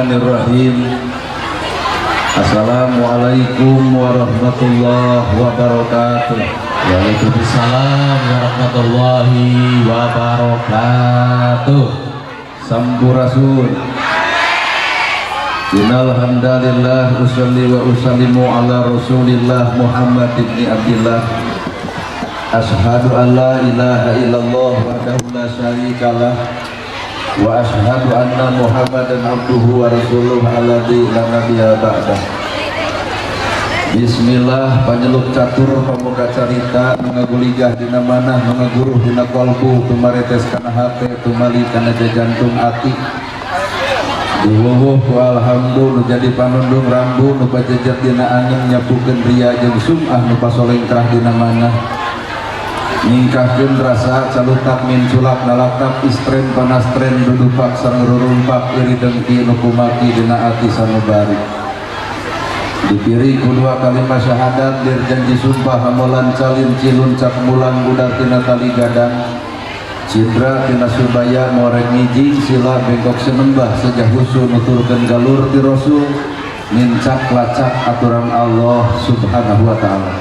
Bismillahirrahmanirrahim. Assalamualaikum warahmatullahi wabarakatuh. Waalaikumsalam warahmatullahi wabarakatuh. Sampurasun. Innal hamdalillah usalli wa usallimu ala Rasulillah Muhammad ibni Abdillah. Ashhadu an la ilaha illallah wahdahu la syarikalah wa ashhadu anna Muhammadan abduhu wa rasuluhu alladzi la nabiyya ba'dah. Bismillah, panyeluk catur pamuka carita nu ngaguligah dina manah, nu ngaguruh dina kolbu, tumaretes kana hate, tumali kana jajantung ati, diwuwuh ku alhamdu nu jadi panundung rambu nu pajejet dina angin, nyapukeun ria jeung sum'ah nu pasolengkrah dina manah, nyingkahkeun rasa calutak minculak nalakap istren panastren dudupak sareng rurumpak iri dengki nu kumaki dina ati sanubari. Dipiri ku dua kalimat syahadat, lir janji sumpah, hamolan calin cilun cak mulang, budar tina tali gadang, cidra tina subaya, morek ngijing sila bengkok senembah, sejah husu nuturkeun galur ti rasul, nincak lacak aturan Allah Subhanahu wa Ta'ala.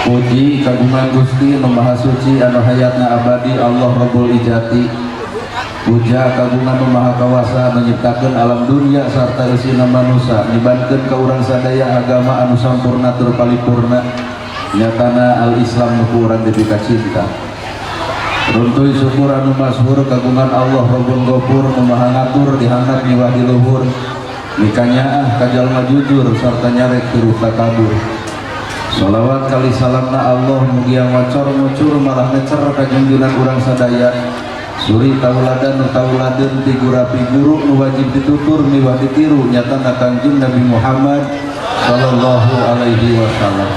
Puji kagungan Gusti nu Maha Suci, anu hayatna abadi, Allah Rabbul Ijati. Puja kagungan nu Maha Kawasa, menyiptakeun alam dunia sarta eusina manusa, nibankeun ka urang sadaya agama anu sampurna tur paripurna, nyatana al-Islam nu ku urang dipika cinta. Runtuy syukur anu masyhur kagungan Allah Rabbul Ghafur, nu Maha ngatur di handap miwah di luhur, mikanyaah ka jalma jujur sarta nyarek tiru takabur. Salawat kali salamna Allah mugia ngocor ngucur malah ngecer ka junjunan urang sadaya, suri tauladan nu tauladeun ti gurapi guru nu wajib ditutur miwah ditiru, nyatana Kangjeng Nabi Muhammad sallallahu alaihi wasallam,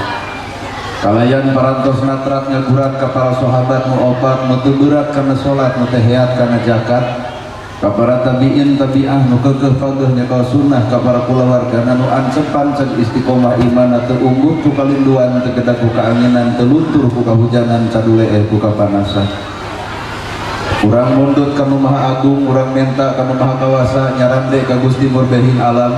kalayan parantos natrat ngagurat ka para sahabat nu opat, nu teu berat kana salat, nu teu heat kana zakat, ka para tabiin tabiah nu keukeuh pageuh nyekal sunnah, ka para kulawargana nu ancepan cag istiqomah iman, teu unggut ku kalinduan, teu gedag ku kaanginan, teu luntur ku kahujanan, caduleeh ku kapanasan. Urang mundut ka Nu Maha Agung, urang menta ka Nu Maha Kawasa, nyarande ka Gusti Murbehing alam.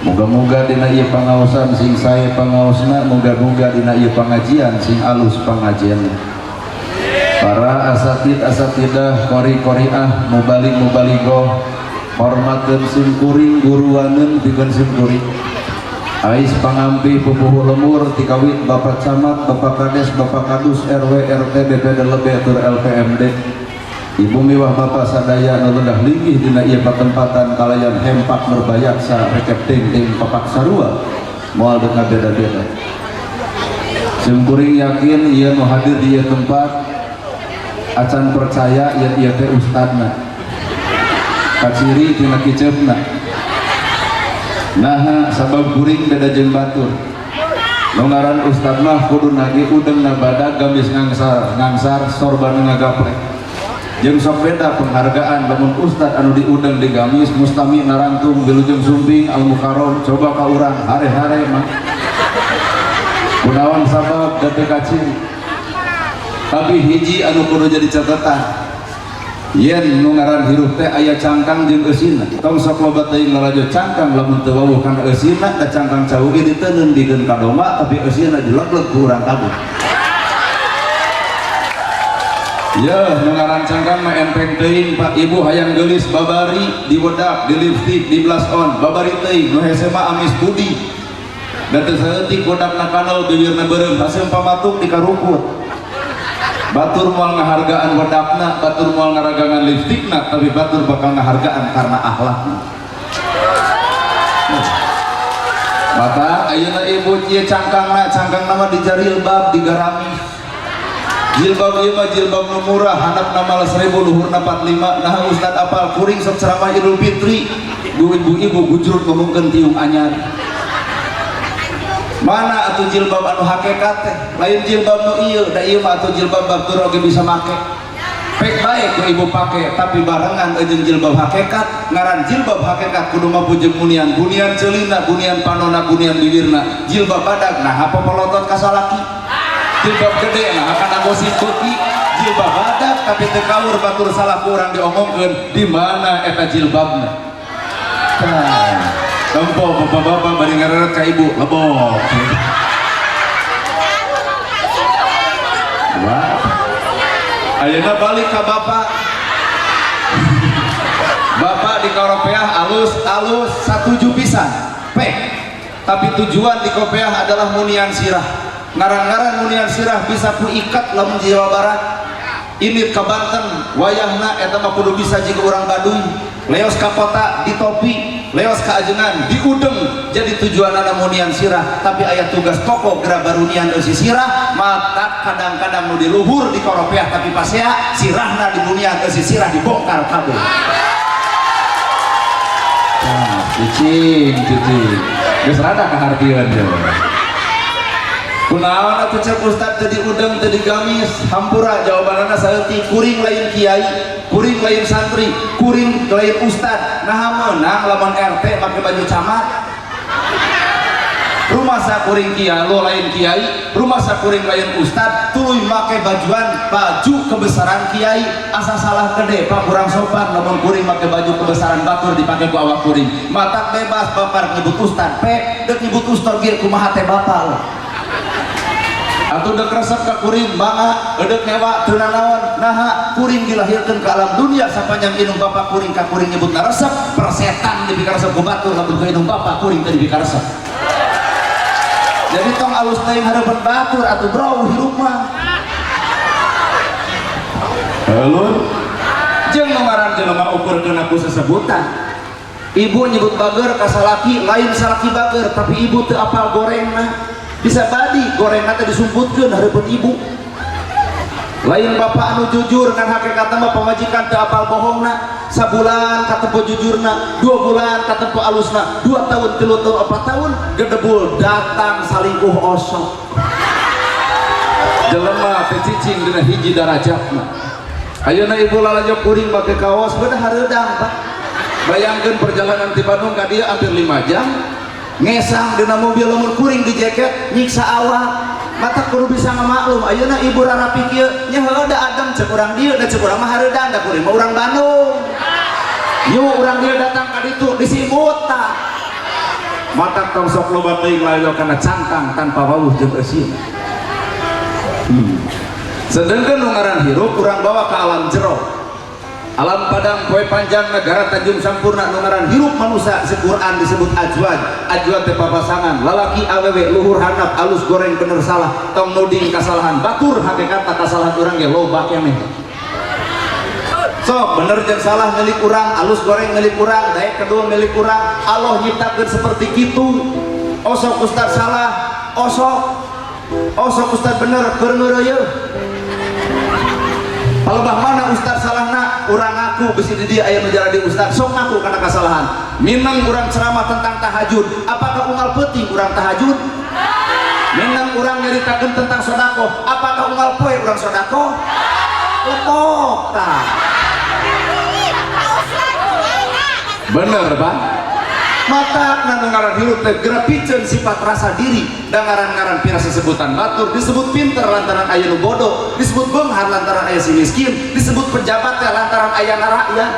Moga-moga dina ieu pangaosan sing sae pangaosna, moga-moga dina ieu pangajian sing alus pangajian. Para asatid asatidah, qori qoriah, mubalig mubaligoh, hormateun sim kuring, guruaneun pikeun sim kuring. Ais pangampi pupuhu lemur tikawit Bapak Camat, Bapak Kades, Bapak Kadus, RW, RT, BPD lebih tur LPMD. Ibu miwah bapak sadaya nu lenggah linggih dina ieu patempatan kalayan hempak merbayaksa rekep dengdeng papak sarua moal deuk beda-beda. Sim kuring yakin ieu nu hadir di ieu tempat acan percaya yen ieu teh ustadna. Kaciri tina kiceupna. Nah, sabab kuring beda jeung batur. Nu ngaran ustad mah kudu nage udengna badag, gamis ngangsar ngangsar, sorban ngagaplek. Jeung sok beda penghargaan lamun ustad anu diudeng di gamis, mustami narangtung, wilujeng sumping al mukarrom. Coba ka urang hare-hare mah. Kunaon? Sabab da teu kaciri. Tapi hiji anu kudu jadi catatan, yen nu ngaran hirup teh aya cangkang jeung eusina, tong sok loba teuing lalajo cangkang lamun teu wawuh kana eusina, da cangkang cau ge diteundeun dikeun ka domba, tapi eusina dilegleg ku urang kabeh. Ya, nu ngaran cangkang mah enteng teuing, Pak. Ibu hayang geulis, babari diwedak, di lipstick, di blush on, babari teuing. Nu hese mah amis budi. Da teu saeutik wedakna kanal, bibirna beureum, haseum pamatuk dikarukut. Batur moal ngahargaan wedakna, batur moal ngaragangan lipstikna, tapi batur bakal ngahargaan karena akhlakna. Maka ayeuna ibu ieu cangkangna, cangkangna mah dijarilbab, digaramis. Jilbab ieu mah jilbab nu murah, handapna malah 1000, luhurna 45. Nah, ustad apal, kuring sok ceramah Idul Fitri, ibu-ibu gujrut ngomongkeun tiung anyar. Mana atuh jilbab anu hakikat teh? Lain jilbab nu ieu, da ieu mah atuh jilbab batur oge bisa make. Pek bae ku ibu pake, tapi barengan jeung jilbab hakikat. Ngaran jilbab hakikat kudu mampu jeung bunian, bunian ceulina, bunian panona, bunian bibirna. Jilbab badag nah apa polotot ka salaki? Jilbab gede nah kana gosip beuki. Jilbab badag tapi teu kaur, batur salah ku urang diomongkeun, di mana eta jilbabna? Tah, tempo bapak-bapak bari ngareret ka ibu lebok. Wah. Ayeuna balik ka bapak. Bapak di Koropeah alus-alus satuju pisan. Pek. Tapi tujuan di Kopeah adalah munian sirah. Ngaran-ngaran munian sirah bisa ku ikat lamun di Jawa Barat. Ini ke Banten, wayahna eta mah kudu bisa jika urang Baduy. Leos ka kota di topi, leos ka ajengan diudeng, jadi tujuanana munian sirah, tapi aya tugas pokok geura barunian eusi sirah, mata kadang-kadang nu di luhur di Koropeah tapi pasea sirahna di munian eusi sirah dibongkar kabeh. Nah, cicing, cicing. Geus rada kahartieun teh. Kunaon atuh cek ustad teu diudeng teu digamis? Hampura jawabanana saeutik, kuring lain kiai, kuring lain santri, kuring lain ustad. Naha meunang lamun RT make baju camat? Rumah sakuring kiai lo lain kiai, rumah sakuring lain ustad, tuluy make bajuan baju kebesaran kiai, asa salah gede pak, kurang sopan lamun kuring make baju kebesaran batur dipake ku awak kuring. Matak bebas bapak nyebut ustad, pe dek nyebut ustad ge kumaha teh bapak. Atau dek resep ka kuring mangga, edek nyewa teu nanaon, naha kuring dilahirkeun ke alam dunia sapanjang indung bapak kuring ka kuring nyebut resep, persetan dipikaresep ku batur lamun ku indung bapak kuring teu dipikaresep. Jadi tong alus teuing hareupeun batur atuh bro hirup mah. Halo. Jeung nu ngaran jelema ukurkeun ku sesebutan. Ibu nyebut bager ka salaki, lain salaki bager, tapi ibu teu apal gorengna. Bisa badi gorengna teh disumputkeun hareupeun ibu. Lain bapak anu jujur ngan hakikatna mah pamajikan teu apal bohongna. Sabulan katempo jujurna, 2 bulan katempo alusna, 2 tahun, 3 tahun, 4 tahun gedebul datang salingkuh osok. Jelema teh cicing dina hiji darajatna. Ayeuna ibu lalajo kuring make kaos beudah hareudang pak. Bayangkeun perjalanan ti Bandung ka dieu hampir 5 jam. Ngesang dina mobil lamun kuring di jaket nyiksa awak. Mata kudu bisa ngamaklum ayeuna ibu rarapi kieu nya heueuh da adem cek urang dieu da cek urang mah hareudang da kuring mah urang Bandung. Yuk urang dieu datang ka ditu disimut tah. Mata tong sok loba teuing layo kana cangkang tanpa wawuh jeung eusina. Sedangkan nu ngaran hirup urang bawa ke alam jero. Alam padang poe panjang negara Tanjung Sampurna nu ngaran hirup manusia di Quran disebut ajwad. Ajwad teh papasangan lalaki awewe luhur handap alus goreng bener salah tong nuding kasalahan batur hakikatna kasalahan urang ge loba keneh. Sok bener jeung salah milik urang, alus goreng milik urang, daek kedua milik urang. Allah nyiptakeun seperti kitu. Osok ustad salah, osok. Osok ustad bener keur ngeureuyeuh. Palebah mana ustad salahna, urang ngaku bisi di dieu aya nu jadi ustad, sok ngaku kana kasalahan. Minang urang ceramah tentang tahajud, apakah unggal peuting urang tahajud? Minang urang nyaritakeun tentang sodakoh, apakah unggal poe urang sodakoh? Lepok tah. Bener pak? Mata nu ngaran hirup teh geura piceun sifat rasa diri da ngaran-ngaran pira sesebutan batur disebut pinter lantaran aya nu bodoh, disebut beunghar lantaran aya si miskin, disebut pejabat teh lantaran aya rakyat,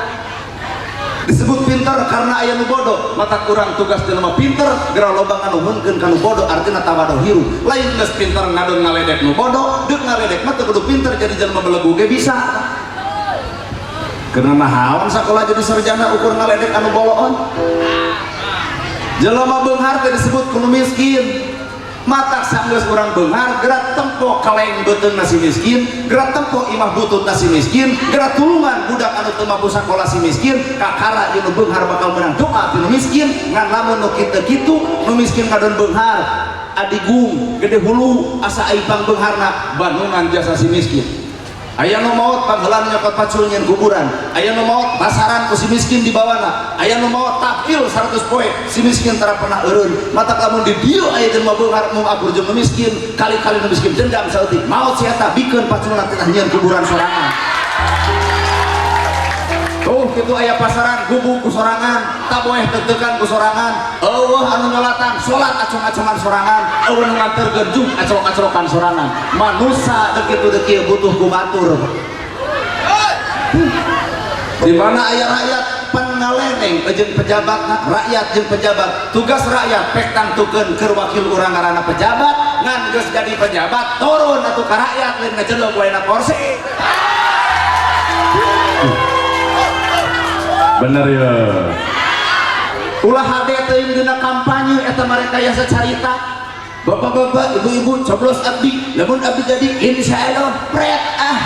disebut pinter karena aya nu bodoh. Mata kurang tugas jelema pinter geura loba nganuhunkeun ka nu bodoh, artina tawado hirup. Lain geus pinter ngadon ngaledek nu bodoh, deuk ngaledek mah teu kudu pinter, jadi jelema belegu ge bisa. Karena nahaon sakola jadi sarjana ukur ngaledek anu boloon. Jelema beunghar teh disebut kudu miskin. Matak sanggeus urang beunghar geura tempo kaleng beuteung si miskin, geura tempo imah butut si miskin, geura tulungan budak anu teu mampu sakola si miskin, kakara jeung nu beunghar bakal menang doa ti nu miskin. Ngan lamun nu kitu kitu nu miskin ngadon beunghar adigung gede hulu asa aipang beungharna bandungan jasa si miskin. Aya nu maot pangheulana nyokot pacul nyeun kuburan, aya nu maot pasaran ku si miskin dibawana, aya nu maot takil 100 poe si miskin tara pernah eureun. Matak lamun di dieu aya jelema beunghar mung akur jeung nu miskin, kali-kali nu miskin dendam saeutik maot si eta bikeun paculna teh nyieun kuburan sorangan. Tuh kitu aya pasaran gubuk ku sorangan, taboeh tetekan ku sorangan, eueuh anu nyolatan salat acong-acongan sorangan, eueuh nu nganterkeun jung acrok-acrokan sorangan. Manusa deuk kitu deuk kieu butuh ku batur. Di mana aya rakyat Pan ngaleneng jeung pejabat, rakyat jeung pejabat. Tugas rakyat pek tangtukeun keur wakil urang ngaranna pejabat, ngan geus jadi pejabat turun atuh ka rakyat, lain ngejelog wae na kursi. Bener ya. Ulah hade teuing dina kampanye eta mereka yang sacarita. Bapak-bapak, ibu-ibu, coblos abdi, lamun abdi jadi insya Allah pret ah.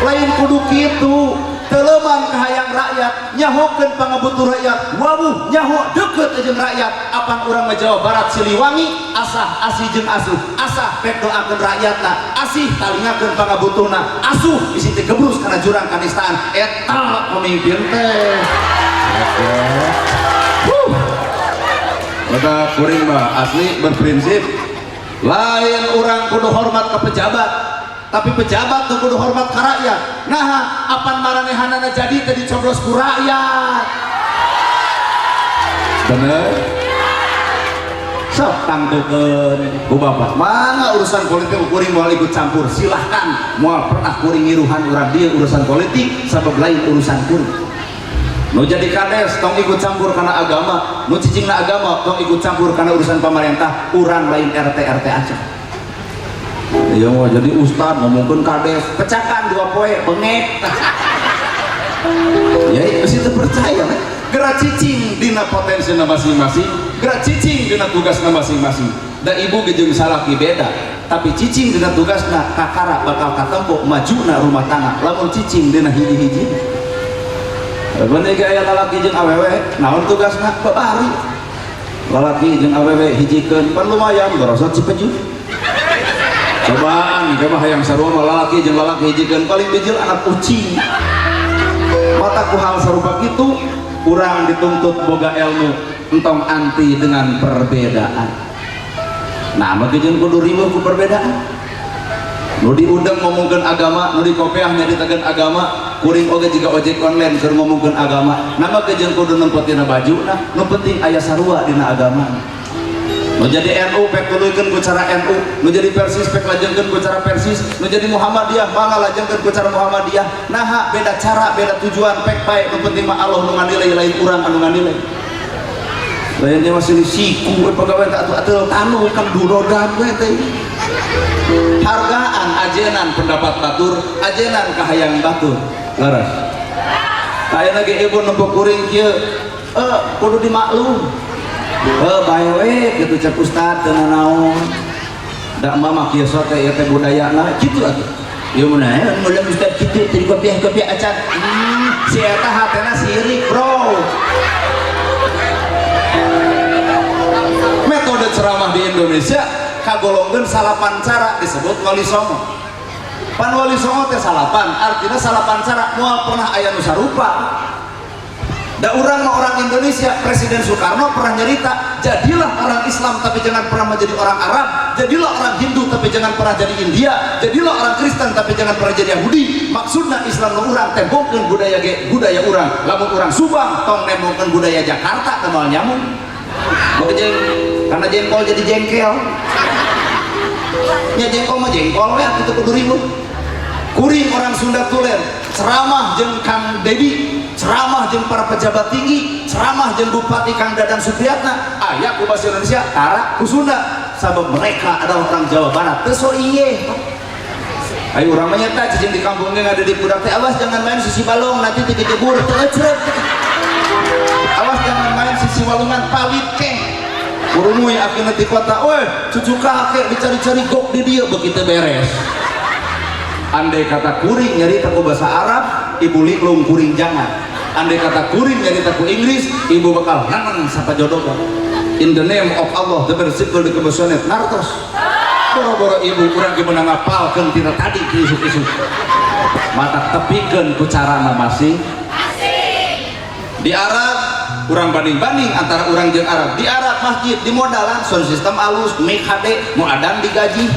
Lain kudu kitu, teleman kahayang rakyat, nyahokeun pangabutuh rakyat, wawuh nyaho deket jeung rakyat. Apan urang mah Jawa Barat Siliwangi, asah asih jeung asuh, asah pek doakeun rakyatna, asih talingakeun pangabutuhna, asuh bisi teu gebrus kana jurang kanistaan. Eta pemimpin teh. Maka kuring mah asli berprinsip lain orang kudu hormat ke pejabat, tapi pejabat tuh kudu hormat ke rakyat. Nah, apan maranehanana jadi teh dicoblos ku rakyat. Bener. Sok tangtukeun ku bapak. Mangga urusan politik kuring moal ikut campur, silahkan. Moal pernah kuring ngiruhan urang dieu urusan politik sabab lain urusan kuring. Nu jadi kades tong ikut campur karena agama, nu cicingna agama tong ikut campur karena urusan pemerintah, urang lain RT RT aja. Iya mau jadi ustad ngomongkeun kades, pecakan dua poe bengek. Ya mesti teu percaya kan? Gerak cicing dina potensina masing-masing, gerak cicing dina tugasna masing-masing. Da ibu ge jeung salaki beda, tapi cicing dina tugasna kakara bakal katempo majuna rumah tangga lamun cicing dina hiji-hiji. Bener ge aya lalaki jeung awewe, naon tugasna? Babari. Lalaki jeung awewe hijikeun pan lumayan gorosot cipeju. Cobaan ge mah hayang sarua mah lalaki jeung lalaki hijikeun paling bijil anak ucing. Mata ku hal sarupa kitu urang dituntut boga ilmu entong anti dengan perbedaan. Nah, mah jeung kudu riweuh ku perbedaan. Nu diundang ngomongkeun agama, nu dikopeah nyaritakeun agama, kuring oge jiga ojek online keur ngomongkeun agama. Nama ge jeung kudu nempo tina bajuna, nu penting aya sarua dina agama. Nu jadi NU pek tuluykeun ku cara NU, nu jadi Persis pek lajengkeun ku cara Persis, nu jadi Muhammadiyah mangga lajengkeun ku cara Muhammadiyah. Naha beda cara, beda tujuan pek bae, nu penting mah Allah nu nganilai lain urang anu nganilai. Lain dia masih siku we pagawe tak atuh ateul tanu kan durodan we teh. Hargaan ajenan pendapat batur, ajenan kahayang batur. Laras. Aya lagi ibu nempo kuring kieu, kudu dimaklum. Bae we kitu cek ustad teu nanaon. Da mama kieu sok teh ieu teh budayana kitu atuh. Ieu mun aya ngulam ustad kitu teu dikopiah-kopiah acan. Si eta hatena sirik, bro. Metode ceramah di Indonesia kagolongkeun salapan cara disebut wali songo. Pan wali songo teh salapan, artinya salapan cara moal pernah aya nu sarupa. Da urang mah orang Indonesia, Presiden Soekarno pernah nyerita, jadilah orang Islam tapi jangan pernah menjadi orang Arab, jadilah orang Hindu tapi jangan pernah jadi India, jadilah orang Kristen tapi jangan pernah jadi Yahudi. Maksudna Islam nu urang tembongkeun budaya ge budaya urang. Lamun urang Subang tong nembongkeun budaya Jakarta teu moal nyambung. Jeung karena jengkol jadi jengkel. Nya jengkol mah jengkol we atuh teu kudu ribut. Kuring orang Sunda tulen, ceramah jeung Kang Dedi, ceramah jeung para pejabat tinggi, ceramah jeung Bupati Kang Dadan Supriyatna, aya ku bahasa Indonesia, tara ku Sunda. Sabab mereka adalah orang Jawa Barat. Teu so iye. Ayo urang mah nyata cicing di kampung ge ngada di budak teh, awas jangan main sisi balong nanti dikejebur teu ecrek. Awas jangan main sisi walungan palit keh. Kurumuy akhirnya di kota, weh cucu kakek dicari-cari gok di dia begitu beres. Andai kata kuring nyarita ku bahasa Arab, ibu liklung kuring jangan. Andai kata kuring nyarita ku Inggris, ibu bakal nanang sapa jodoh. In the name of Allah, the merciful, the compassionate, nartos. Boro-boro ibu kurang gimana ngapalkeun tina tadi ki isuk-isuk. Mata tepikeun ku carana masing. Di Arab kurang banding-banding antara orang jeung Arab. Di Arab masjid di modalan sound system alus, mic HD, nu adan digaji.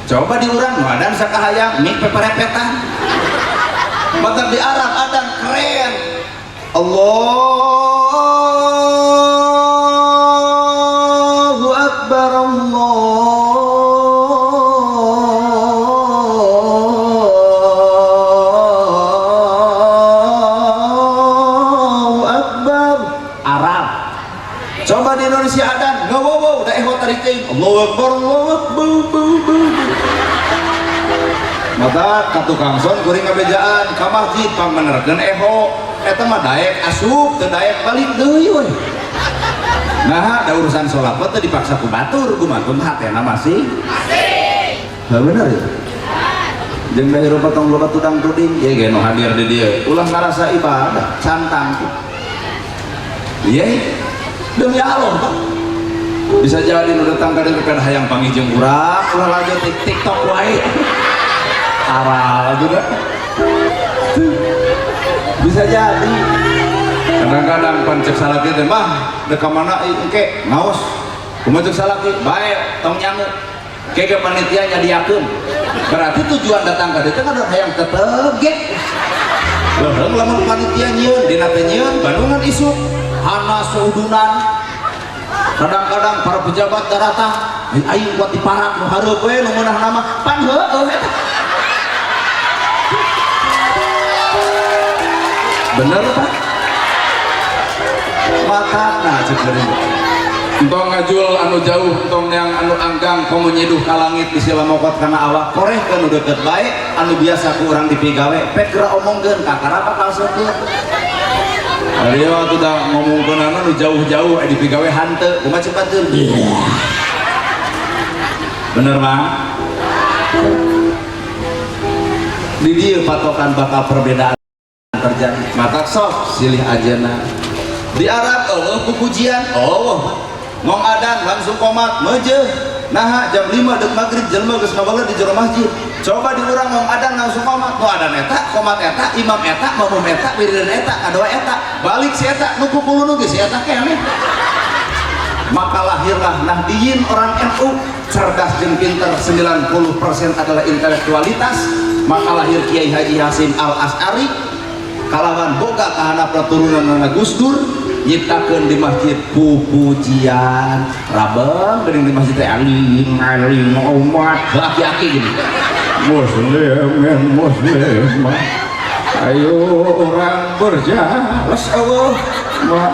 Coba di urang nu adan sakahayang, mic peperepetan. Maka di Arab adan keren. Allahu Akbar, Allahu Akbar, Allahu Akbar, mata ka tukang son kuring ngabejaan ka masjid pangbenerkeun eho eta mah daek asup teu daek balik deui we. Nah, da urusan salat mah teu dipaksa ku batur, gumantung hatena masih masing. Bener ya? Jeung da hirup tong loba tudang tuding, ieu ge nu hadir di dieu. Ulah ngarasa ibadah, cantang. Ieu demi Allah, Pak. Bisa jadi nu datang ka dieu kada hayang panggih jeung urang, ulah lanjut TikTok wae. Aral juga. Bisa jadi. Kadang-kadang pan cek salaki teh mah dek ka mana engke ngaos. Kumaha cek salaki? Bae tong nyangu. Kege panitia nyadiakeun. Berarti tujuan datang ka dieu teh kan hayang tetep ge. Leuheung lamun panitia nyieun, dina teh nyieun Bandungan isuk, hana saudunan. Kadang-kadang para pejabat datang, aing kuat diparak nu hareup we nu meunah nama, pan heueuh eta. Bener Pak? Makana cek geuning. Entong ngajul anu jauh, entong yang anu anggang, komo nyiduh ka langit bisi lamokot kana awak, korehkeun nu deukeut bae, anu biasa ku urang dipigawe, pek geura omongkeun kakara bakal seukeut. Ari waktu da ngomongkeun anu jauh-jauh dipigawe hanteu, kumaha cepat teu? Bener Bang? Di dieu patokan bakal perbedaan terjadi. Mata sok silih ajena. Di Arab eueuh pupujian, oh ngong adan langsung komat meujeuh. Naha jam 5 deuk magrib jelema geus ngabaler di jero masjid. Coba di urang ngong adan langsung komat. Nu adan eta, komat eta, imam eta, makmum eta, wiridan eta, kadoa eta, balik si eta, nu kukulunu geus si eta keneh. Maka lahirlah Nahdiyin orang NU, cerdas jeung pinter 90% adalah intelektualitas. Maka lahir Kiai Haji Hasyim Al-Asy'ari kalawan boga kahanapna turunan Gus Dur nyiptakeun di masjid pupujian rabeng geuning di masjid teh alim alim umat aki-aki gini muslimin muslimah ayo orang berjalan Allah ma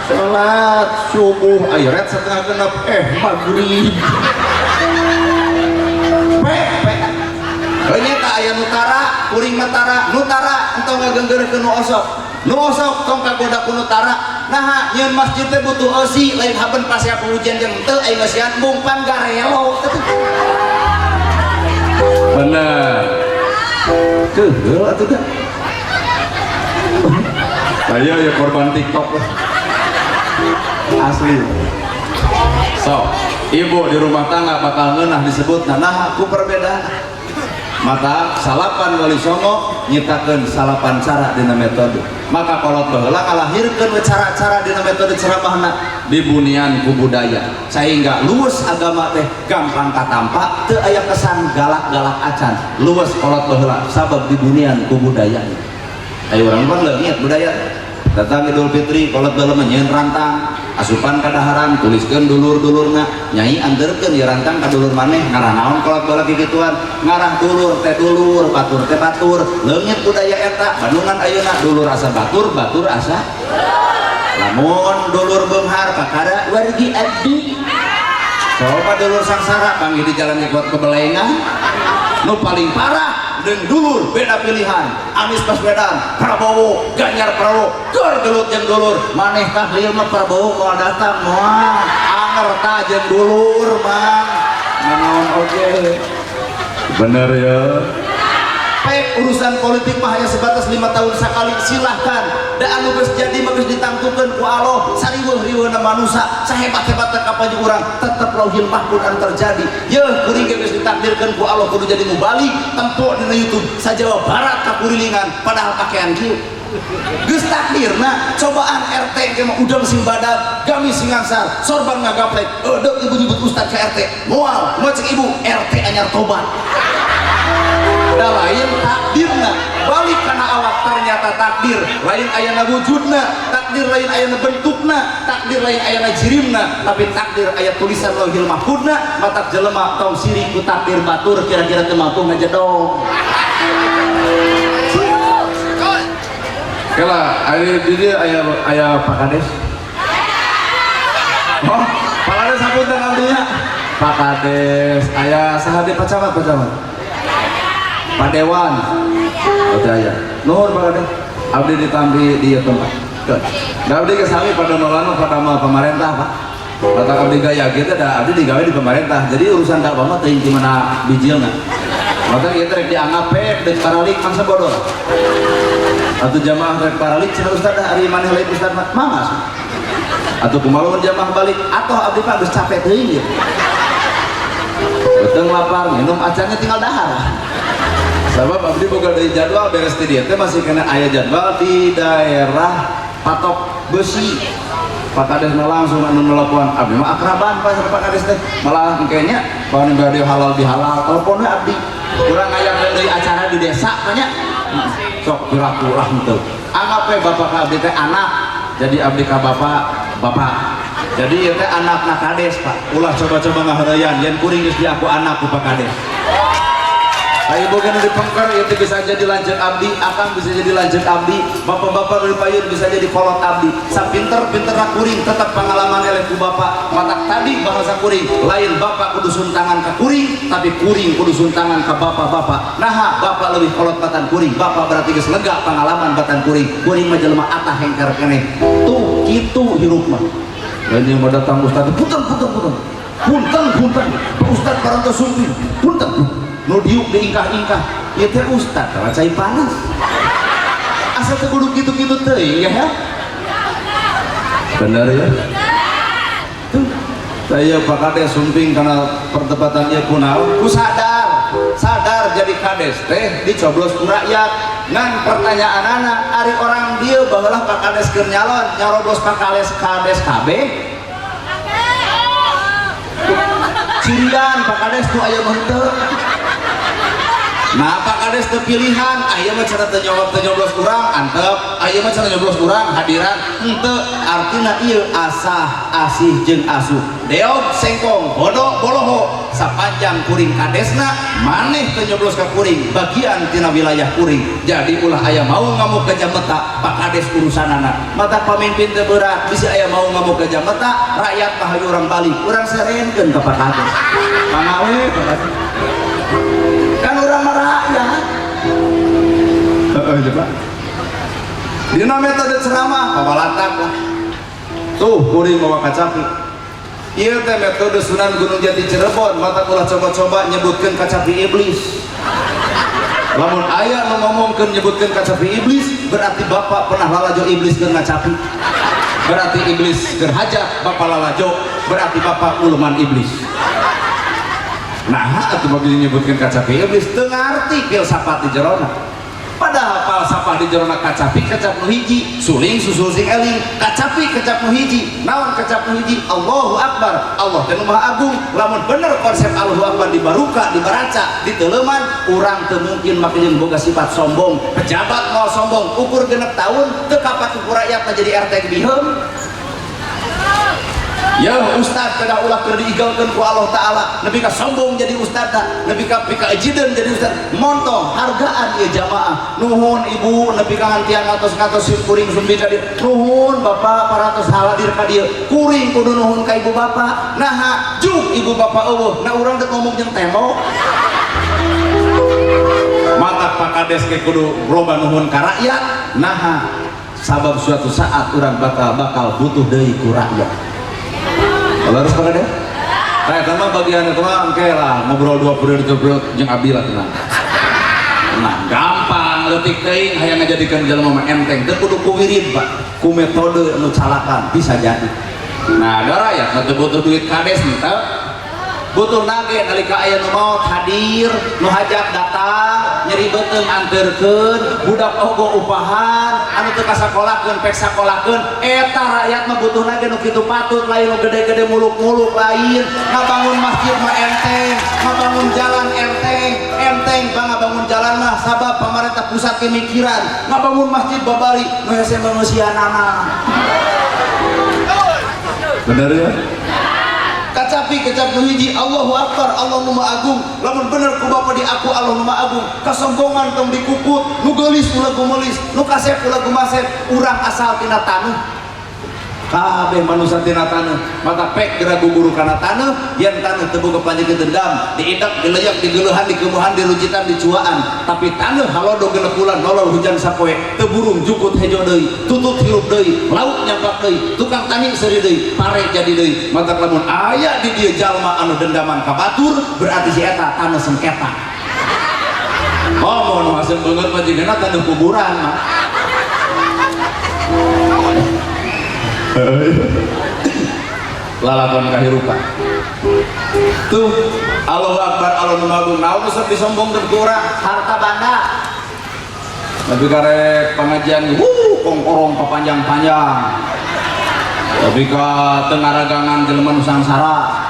salat subuh ayo ret setengah genep maghrib pe pe nyata aya nutara kuring matara nutara entong ngagenggeurkeun nu osok nu osok tong kagoda ku nutara. Naha nyeun masjid teh butuh eusi lain haben pasea pengujian jeung teu aya ngeusian mung pan garelo. Bener keheul atuh da. Saya ya korban TikTok lah. Asli. So, ibu di rumah tangga bakal ngeunah disebut nah ku perbedaan. Mata salapan wali songo nyiptakeun salapan cara dina metode. Maka kolot baheula ngalahirkeun we cara-cara dina metode ceramahna dibunian ku budaya. Sehingga luwes agama teh gampang katampa, teu aya kesan galak-galak acan. Luwes kolot baheula sabab dibunian ku budaya. Ayo urang mah leungit budaya. Datang Idul Fitri kolot baheula mah nyieun rantang, asupan kadaharan, tuliskeun dulur-dulurna, nyai anterkeun ieu rantang ka dulur maneh, ngarah naon kolot baheula kikituan, ngarah dulur teh dulur, batur teh batur, leungit budaya eta, Bandungan ayeuna dulur asa batur, batur asa lamun dulur beunghar kakara wargi abdi. Coba dulur sangsara panggih di jalan kuat kebelengan. Nu paling parah jeung dulur beda pilihan Anies Baswedan, Prabowo, Ganjar Prabowo, keur gelut jeung dulur maneh tahlil mah Prabowo moal datang moal anger ta jeung dulur mang nanaon oge bener ya. Pek urusan politik mah hanya sebatas 5 tahun sekali, silahkan da anu geus jadi mah geus ditangtukeun ku Allah sariweuh-riweuhna manusia sahebat-hebatna kapan urang tetep lauhil mahfud anu terjadi. Yeuh kuring ge geus ditakdirkeun ku Allah kudu jadi mubalig tempo dina YouTube sa Jawa Barat kakurilingan padahal pakaian kieu geus takdirna. Cobaan RT ge mah udang sing badag gamis sing angsar sorban ngagaplek eudeuh ibu nyebut ustad ka RT moal moal cek ibu RT anyar tobat. Da lain takdirna balik kana awak ternyata takdir lain ayana wujudna, takdir lain ayana bentukna, takdir lain ayana jirimna, tapi takdir aya tulisan lauhil mahfudna. Matak jelema tong sirik ku takdir batur kira-kira teu mampu ngajedog. Kela aya di dieu aya Pak Kades. Oh, Pak Kades hapunten abdinya. Pak Kades, aya saha deui? Pak Camat, Pak Camat, Pak Dewan. Oh, teu aya. Nuhun, Pak Kades. Abdi ditampi di ieu tempat. Da abdi ge sami padamelan pada pemerintah, Pak. Kata abdi gaya gitu, da abdi digawe di pemerintah. Jadi urusan dakwah mah teuing di mana bijilna. Maka ieu teh rek dianggap pek deuk paralik mangsa bodoh. Atau jamaah rek paralik cenah, "Ustaz, dah ari maneh lain ustaz mah." Mangga. Atau kumaha lamun jamaah balik atau abdi mah geus capek teuing ieu. Beuteung lapar, minum acannya tinggal dahar. Sabab abdi boga deui jadwal, beres di dieu teh masih kena aya jadwal di daerah Patok Besi. Pak Kades mah langsung anu nelpon. Abdi mah akraban, Pak, sama Pak Kades teh. Malah engkenya pami bade halal bihalal teleponnya abdi. Kurang ngayakeun deui acara di desa banyak. Sok piraku lah henteu. Anggap we bapak ka abdi teh anak. Jadi abdi ka bapak bapak. Jadi ieu teh anakna kades, Pak. Ulah coba-coba ngaheureuyan yen kuring geus diaku anak ku Pak Kades. Ayo boga nu dipengker ieu teh bisa jadi lanceuk abdi, akang bisa jadi lanceuk abdi, bapak-bapak nu dipayun bisa jadi kolot abdi. Sapinter-pinterna kuring tetap pengalaman eleh ku bapak. Matak tadi bahasa kuring, lain bapak kudu suntangan ka kuring, tapi kuring kudu suntangan ka bapak-bapak. Naha bapak lebih kolot batan kuring, bapak berarti geus lega pengalaman batan kuring. Kuring mah jelema atah hengker keneh. Tuh kitu hirup mah. Lain yang mau datang ustaz, punten, punten, punten. Punten, punten. Pak Ustaz parantos sumping. Punten. Nu diuk diingkah-ingkah. Ieu teh ustaz tawa cai panas. Asa teu kudu kitu-kitu teuing ya. Bener ya? Tuh. Saya Pak Kades sumping karena perdebatan ieu kunaon? Ku sadar, sadar jadi kades teh dicoblos ku rakyat. Ngan pertanyaanana, ari orang dieu baheula Pak Kades keur nyalon, nyaroblos Pak Kades kades kabeh? Cirian Pak Kades tuh aya mah henteu. Nah, Pak Kades teu pilihan, aya mah cenah teu nyoblos, teu nyoblos urang antep, aya mah cenah nyoblos urang hadiran henteu. Artina ieu asah asih jeung asuh. Deog sengkong, bodo boloho, sapanjang kuring kadesna, maneh teu nyoblos ka kuring, bagian tina wilayah kuring. Jadi ulah aya mau ngamuk ke jameta, Pak Kades urusanana. Mata pamimpin teu berat, bisi aya mau ngamuk ke jameta, rakyat mah hayu urang balik, urang serenkeun ka Pak Kades. Mangga we, Pak Kades. Kan urang mah rakyat. Heeh, coba. Dina metode ceramah, pawalatak lah. Tuh, kuring mawa kacapi. Ieu teh metode Sunan Gunung Jati Cirebon, mata ulah coba-coba nyebutkeun kacapi iblis. Lamun aya nu ngomongkeun nyebutkeun kacapi iblis, berarti bapak pernah lalajo iblis keur ngacapi. Berarti iblis keur hajat, bapak lalajo, berarti bapak uluman iblis. Nah, atuh bagi nyebutkeun kacapi iblis teu ngarti filsafat di jerona. Padahal falsafah di jerona kacapi kecap nu hiji, suling susul sing eling, kacapi kecap nu hiji. Naon kecap nu hiji? Allahu Akbar. Allah teh nu Maha Agung. Lamun bener konsep Allahu Akbar dibaruka, dibaraca, diteuleman, urang teu mungkin make jeung boga sifat sombong. Pejabat moal sombong, ukur 6 tahun teu kapake ku rakyat mah jadi RT biheum. Ya ustad kada ulah keur diigalkeun ku Allah Ta'ala, nepi ka sombong jadi ustad, nepi ka pika ejideun jadi ustad. Montong hargaan ieu jamaah. Nuhun ibu nepi ka ngantian ngatos-ngatos sim kuring sumbi ka dieu. Nuhun bapak parantos hadir ka dieu. Kuring kudu nuhun ka ibu bapak. Naha juk ibu bapak eueuh, nah urang teh ngomong jeung tembok. Mata Pak Kades ke kudu loba nuhun ka rakyat. Naha sabab suatu saat urang bakal bakal butuh deui ku rakyat. Kalau harus Pak Kades? Nah, itu mah bagian itu mah engke lah ngobrol dua periode, tiga periode jeung abdi lah, tenang. Nah, gampang leutik teuing hayang ngajadikeun jelema mah enteng. Teu kudu ku wirid, Pak. Ku metode anu calakan bisa jadi. Nah, ada rakyat mah teu butuh duit kades henteu. Butuh nage nalika aya nu maot hadir, nu hajat datang, nyeri beuteung anterkeun, budak ogo upahan, anu teu kasakolakeun pek sakolakeun, eta rakyat mah butuh nage nu kitu patut, lain nu gede-gede muluk-muluk lain. Ngabangun masjid mah enteng, ngabangun jalan enteng, enteng bang ngabangun jalan mah sabab pemerintah pusat kemikiran, ngabangun masjid babari nu hese manusianana. Bener ya? Kacapi kecap nu hiji, Allahu Akbar, Allah nu Maha Agung. Lamun bener ku bapa diaku Allah nu Maha Agung, kasombongan tong dikukut, nu geulis ulah gumelis, nu kasep ulah gumasep, urang asal tina taneuh. Kabeh manusia tina taneuh, mata pek geura guguru kana taneuh. Yen taneuh teu boga panyakit dendam, diidak, dileyak, digeuleuhan, dikemuhan, dirujitan, dicuaan, tapi taneuh halodo 6 bulan nolol hujan sapoe teu burung, jukut hejo deui, tutut hirup deui, laut nyampak deui, tukang tani seuri deui, pare jadi deui. Matak lamun aya di dieu jalma anu dendaman ka batur, berarti si eta taneuh sengketa. Oh, mau nu hasil banget mah jigana taneuh kuburan mah. Lalakon kahirupan tuh. Allahu Akbar, Allah nu Maha Agung. Naon nu sok disombongkeun ku urang? Harta banda. Tapi karek pengajian, wuh, kongkorong papanjang-panjang, tapi ka tengaragangan jelema nu sangsara.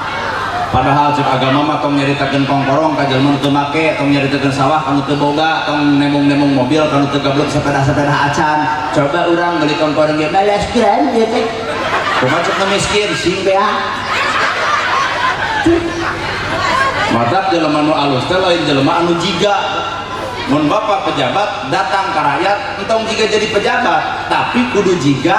Padahal cek agama mah tong nyaritakeun kongkorong ka jelema nu teu make, tong nyaritakeun sawah ka nu teu boga, tong nembong-nembong mobil ka nu teu gablek sepeda-sepeda acan. Coba urang beli kongkorong ge balas keren ieu teh. Kumaha cek nu miskin sing beak. Matak jelema nu alus teh lain jelema anu jiga. Mun bapak pejabat datang ke rakyat, entong jiga jadi pejabat, tapi kudu jiga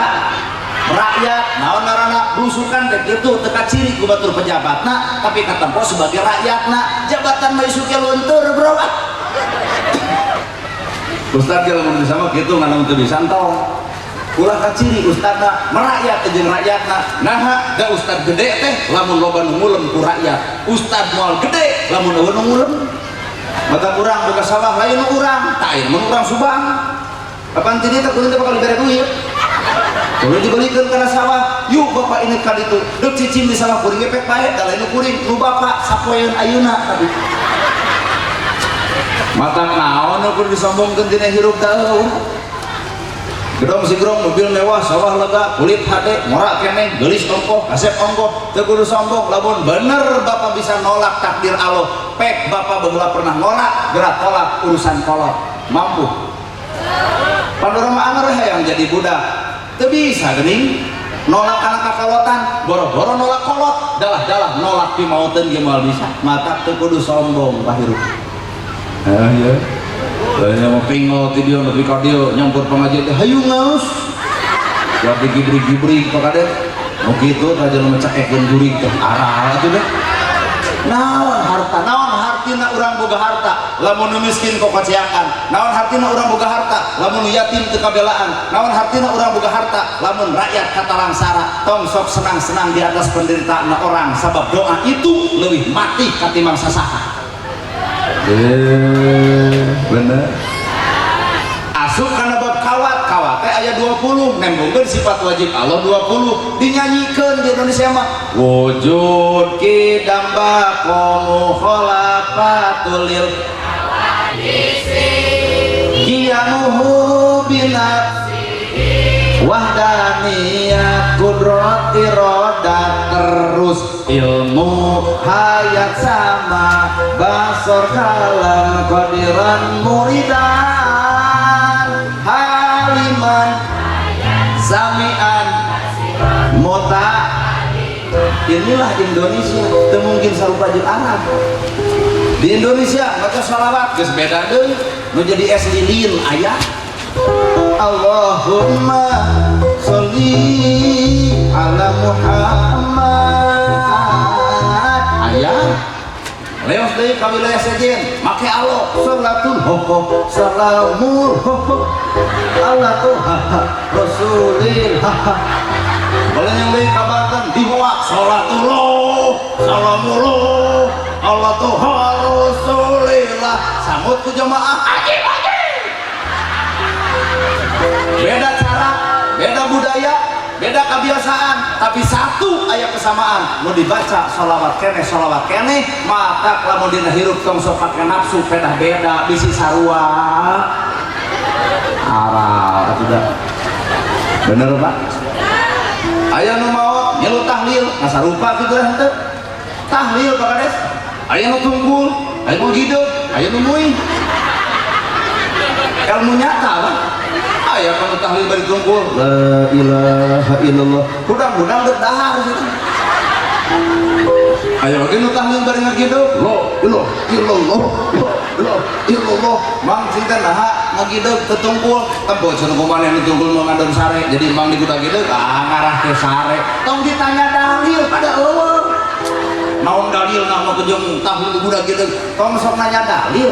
rakyat. Naon ngaranna blusukan teh kitu, teu kaciri ku batur pejabatna, tapi katempo sebagai rakyatna. Jabatan mah isuk luntur, bro, ah. Ustad ge lamun bisa mah kitu, ngan teu bisa entong. Ulah kaciri ustadna merakyat jeung rakyatna. Naha da ustad gede teh lamun loba nu ngulem ku rakyat. Ustad moal gede lamun euweuh nu ngulem. Mata urang boga sawah lain nu urang, tak aya mun urang Subang. Kapan ti dieu teh kuring teh bakal dibere duit. Kuring dibelikeun kana sawah, yuk bapak ini ka ditu. Deuk cicing di sawah kuring ge pek bae, da lain nu kuring, nu bapak sapoeun ayeuna tadi. Mata naon nu kudu disombongkeun dina hirup teh? Gedong sigrong, mobil mewah, sawah lega, kulit hade, morak keneh, geulis ongkoh, kasep ongkoh, teu kudu sombong. Lamun bener bapak bisa nolak takdir Allah, pek bapak baheula pernah nolak, gerak tolak urusan kolot. Mampu. Panorama anger hayang jadi budak. Teu bisa geuning nolak kana kakolotan, boro-boro nolak kolot, dalah-dalah nolak pimauteun ge moal bisa. Matak teu kudu sombong pahirup. Ah ya. Lainnya mau pingol ti dieu nepi ka dieu nyampur pengajian teh hayu ngaus. Buat digibrik-gibrik Pak Kades. Nu kitu tah jelema cakekeun jurig teh arah atuh deh. Naon harta, naon hartina urang boga harta, lamun nu miskin kokoceakan. Naon hartina urang boga harta, lamun nu yatim teu kabelaan. Naon hartina urang boga harta, lamun rakyat katalangsara. Tong sok senang-senang di atas penderitaan orang, sabab doa itu leuwih mati katimbang sasaha. Bener. Asup kana bab kawat, kawat teh aya 20, nembongkeun sifat wajib Allah 20, dinyanyikeun di Indonesia mah. Wujud kidam baqa mukhalafatul lil qiyamuhu binafsi wahdaniyat kudrat iradat, terus ilmu hayat sama basor kalam qadiran muridan haliman samian mota. Inilah Indonesia, teu mungkin sarupa jeung Arab. Di Indonesia maca sholawat geus beda deui, nu jadi es lilin aya. Allahumma sholli ala Muhammad aya. Leos deui ka wilayah sejen make alo salatul ho ho salamul ho ho Allah tuh ha ha rasulil ha ha. Kalau yang deui ka Banten dihoak salatullah salamullah Allah tuh rasulillah, sambut ku jemaah ajib ajib. Beda cara, beda budaya, beda kebiasaan, tapi satu aya kesamaan, mau dibaca sholawat keneh, sholawat keneh. Mata lamun dina hirup tong sok pake nafsu pedah beda, bisi sarua. Aral atuh. Bener, Pak, aya nu maot ngilu tahlil, ngasarupa kitu lah henteu tahlil, Pak Kades. Aya nu tungkul, aya nu hideung, aya nu muih. Ilmu nyata, Pak. Aya kan tahlil bari tungkul, la ilaha illallah, hudang-hudang dek dahar situ. Ayo lagi nu tahlil bari ngagideg. Lo, lo, illallah, lo, lo, illallah. Mang cinta naha ngagideg teu tungkul. Tempo cenah kumaha nu tungkul mau ngadon sare. Jadi mang di gideg ah ngarah ke sare. Tong ditanya dalil pada eueuh. Naon dalil nah nu jeung tahlil di gideg. Tong sok nanya dalil.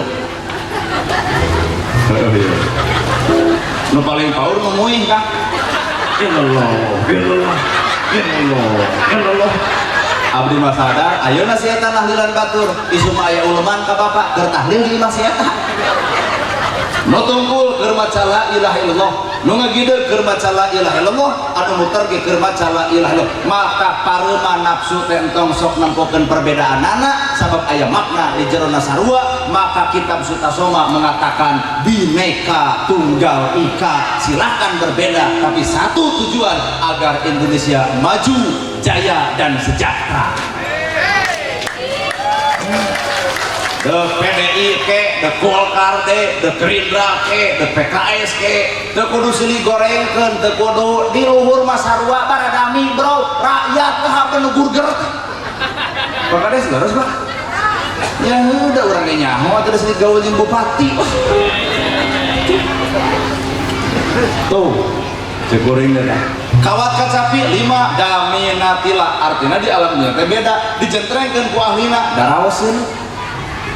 Nu paling paur nu muih Kang. Illallah, illallah, illallah, illallah. Abdi mah sadar, ayeuna si eta tahlilan batur, isu mah aya uleman ka bapak, keur tahlil di imah si eta. Nu tungkul keur maca la ilaha illallah, nu ngagideg keur maca la ilaha illallah, anu muter ge keur maca la ilaha illallah. Maka pareuma nafsu teh entong sok nempokeun perbedaanana sabab aya makna di jerona sarua. Maka kitab Sutasoma mengatakan bineka tunggal ika, silahkan berbeda tapi satu tujuan agar Indonesia maju, jaya dan sejahtera. The PDI ke, the Golkar de, the Gerindra ke, the PKS ke, the kudu silih gorengkeun, the kudu di luhur mah sarua baradami bro, rakyat kahapeun nu gurger teh. Pak Kades leres Pak? Ya udah urang ge nyaho atuh silih gaul jeung bupati. Tuh, cek kuring teh. Kawat kacapi 5 daminatila, artinya di alam dunia teh beda, dijentrengkeun ku ahlina daraoseun.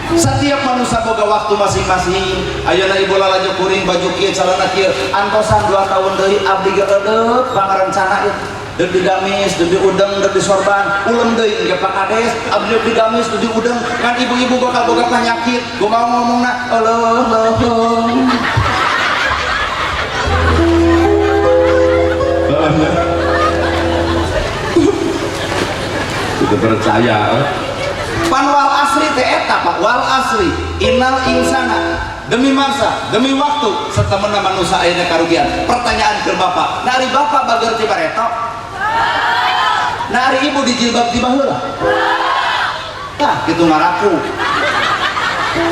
Setiap manusia boga waktu masing-masing. Ayeuna ibu lalajo kuring baju kieu calana kieu, antosan 2 tahun deui abdi ge eudeuk pangarencana ieu. Deuk digamis, deuk diudeng, deuk disorban, ulem deui engke Pak Kades, abdi deuk digamis, deuk diudeng, kan ibu-ibu bakal boga penyakit. Kumaha ngomongna? Euleuh leuheung. Itu percaya. Pan wal asri teh eta Pak, wal asri innal insana, demi masa, demi waktu satemena manusia ayeuna karugian. Pertanyaan ke bapak, nah ari bapak bager ti bareto? Nah ari ibu dijilbab ti baheula? Tah kitu ngaraku.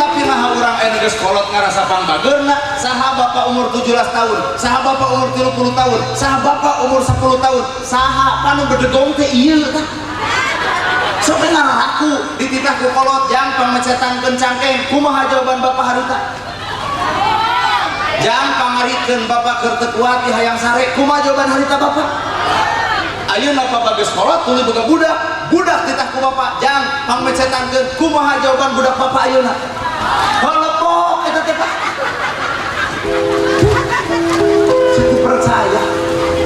Tapi nah urang ayeuna geus kolot ngarasa pangbageurna, saha bapak umur 17 tahun, saha bapak umur 30 tahun, saha bapak umur 10 tahun, saha panu bedegong teh ieu tah. Sok ngaraku dititah ku kolot jang pangmecetankeun cangkeng, kumaha jawaban bapak harita? Jang pangarikeun bapak keur teu kuat di hayang sare, kumaha jawaban harita bapak? Ayeuna bapak geus kolot tuluy boga budak, budak titah ku bapak jang pangmecetankeun, kumaha jawaban budak bapak ayeuna? Holepok eta teh Pak. Situ percaya.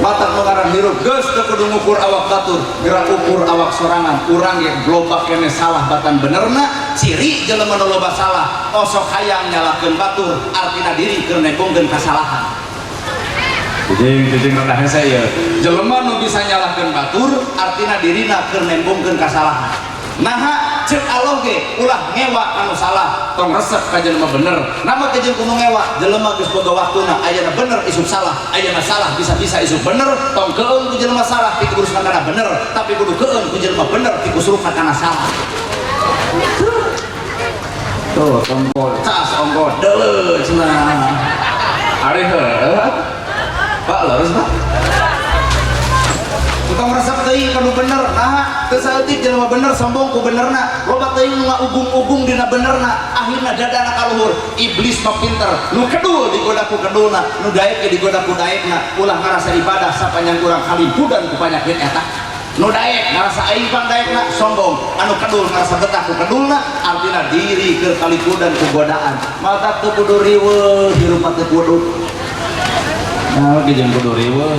Mata mengarang hirup geus teu kudu ngukur awak batur, gerak ukur awak sorangan. Urang ge loba kene salah batan benerna, ciri jelema nu loba salah, osok hayang nyalahkeun batur, artina diri keur nembongkeun kasalahan. Cicing rendah hese ieu. Jelema nu bisa nyalahkeun batur, artina dirina keur nembongkeun kasalahan. Naha ceuk Allah ge ulah ngewa anu salah, tong resep ka jelema bener. Nama ke jeung kudu ngewa, jelema geus boga waktuna, ayeuna bener isuk salah, ayeuna salah bisa-bisa isuk bener, tong keung ku jelema salah pikurusan kana bener, tapi kudu keung ku jelema bener pikusurukan kana salah. Tuh, tongkol, cas ongko deuleu cenah. Ari heueuh. Pak leres Pak. Entong resep teuing kanu bener, naha teu saeutik jelema bener sombong ku benerna, loba teuing nu ngaugung-ugung dina benerna, akhirna dadana ka luhur. Iblis mah pinter, nu kedul digoda ku kedulna, nu daek ge digoda ku daekna, ulah ngarasa ibadah sapanjang urang kalimpudan ku panyakit eta. Nu daek ngarasa aing pang daekna sombong, anu kedul ngarasa betah ku kedulna, artina diri keur kalimpudan ku godaan. Mata teu kudu riweuh, hirup mah teu kudu. Nah, ge jeung kudu riweuh.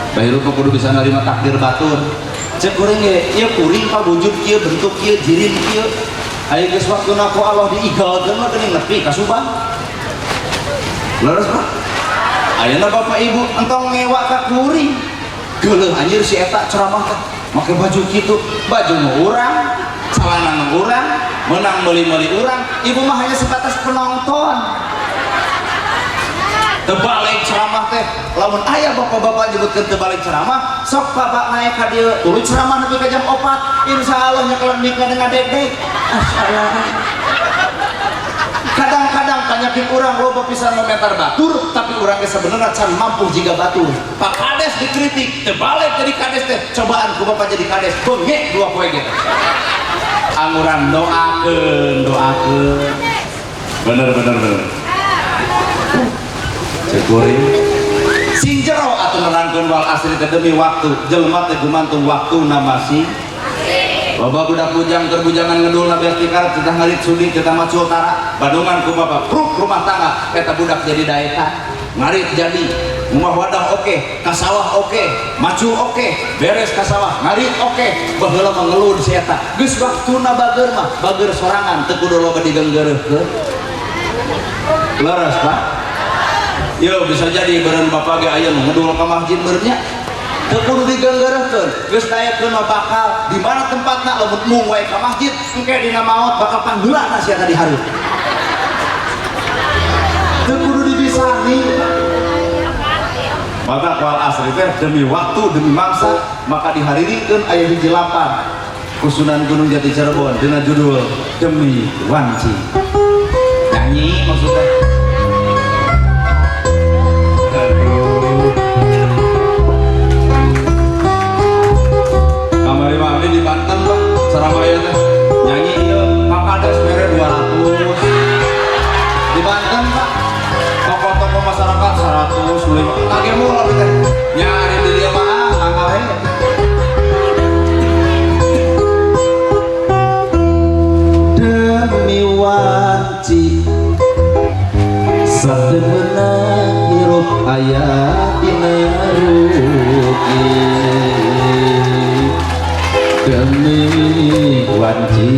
Bahirup mah kudu bisa nerima takdir batur. Cek kuring ge, ieu kuring pa wujud kieu, bentuk kieu, jirin kieu. Aya geus waktuna ku Allah diigalkeun mah geuning nepi ka Subang. Leres Pak? Ayeuna bapak ibu entong ngewa ka kuring. Geuleuh anjir si eta ceramah teh make baju kitu, baju nu urang, celana nu urang, menang meuli-meuli urang, ibu mah hanya sebatas penonton. Terbalik ceramah teh, lamun aya bapak-bapak nyebutkeun terbalik ceramah, sok bapak naik ka dieu, tuluy ceramah nepi ka jam 4, insyaallah nyekelan mik ngadeg-deg. Masyaallah. Kadang-kadang Penyakit urang loba pisan komentar batur, tapi urang ge sebenarnya can mampu jiga batur. Pak Kades dikritik, terbalik jadi kades teh. Cobaan ku bapak jadi kades, bengek dua poe ge. Anguran doakeun, doakeun. Bener bener bener. Cek kuring. Sing jero atuh nerangkeun wal asri teh demi waktu. Jelema teh gumantung waktuna masih. Loba budak bujang keur bujangan ngedul na beas tikar titah ngarit sudi titah macul tara bandungan ku bapak pruk rumah tangga eta budak jadi daetan ngarit jadi rumah wadah oke, ka sawah oke, macul oke, beres ka sawah ngarit oke, baheula mah ngelud si eta geus waktuna bager mah bager sorangan teu kudu loba digenggeureurkeun. Leres Pak. Yo bisa jadi beureun bapak ge aya nu ngedul ka masjid beureun nya teu kudu digenggeureurkeun, geus daekeun mah bakal di mana tempatna lamun mung wae ka masjid engke dina maot bakal pangheulana sia tadi hareup. Teu kudu dibisani. Maka wal asri teh demi waktu demi mangsa maka dihariringkeun aya hiji lapan ku Sunan Gunung Jati Cirebon dina judul Demi Wanci. Nyanyi maksudnya. Aduh. Kamari mah abdi di Banten Pak, Saramaya teh nyanyi ieu Pak Kades mere 200. Di Banten Pak, tokoh-tokoh masyarakat 100 lima. Kagemul abdi teh. Nyari di dieu mah ah mangga we. Demi wanci satemeunang hirup aya dina rugi. Demi wanci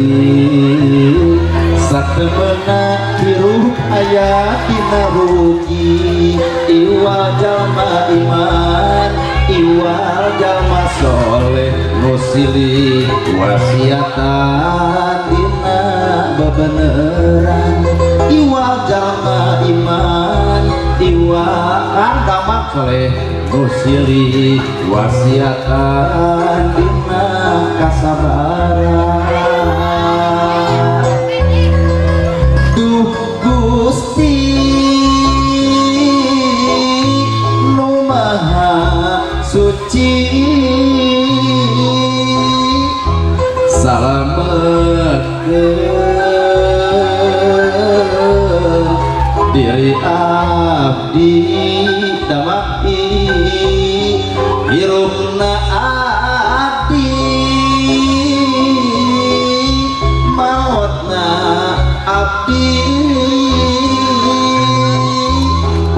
satemeunang hirup aya dina rugi. Iwal jalma iman, iwal jalma soleh, nu silih wasiatan dina bebeneran. Iwal jalma iman, iwal jalma soleh, nu silih wasiatan dina kasabaran. Duh Gusti nu Maha Suci, salametkeun diri abdi damai hirupna abdi maotna abdi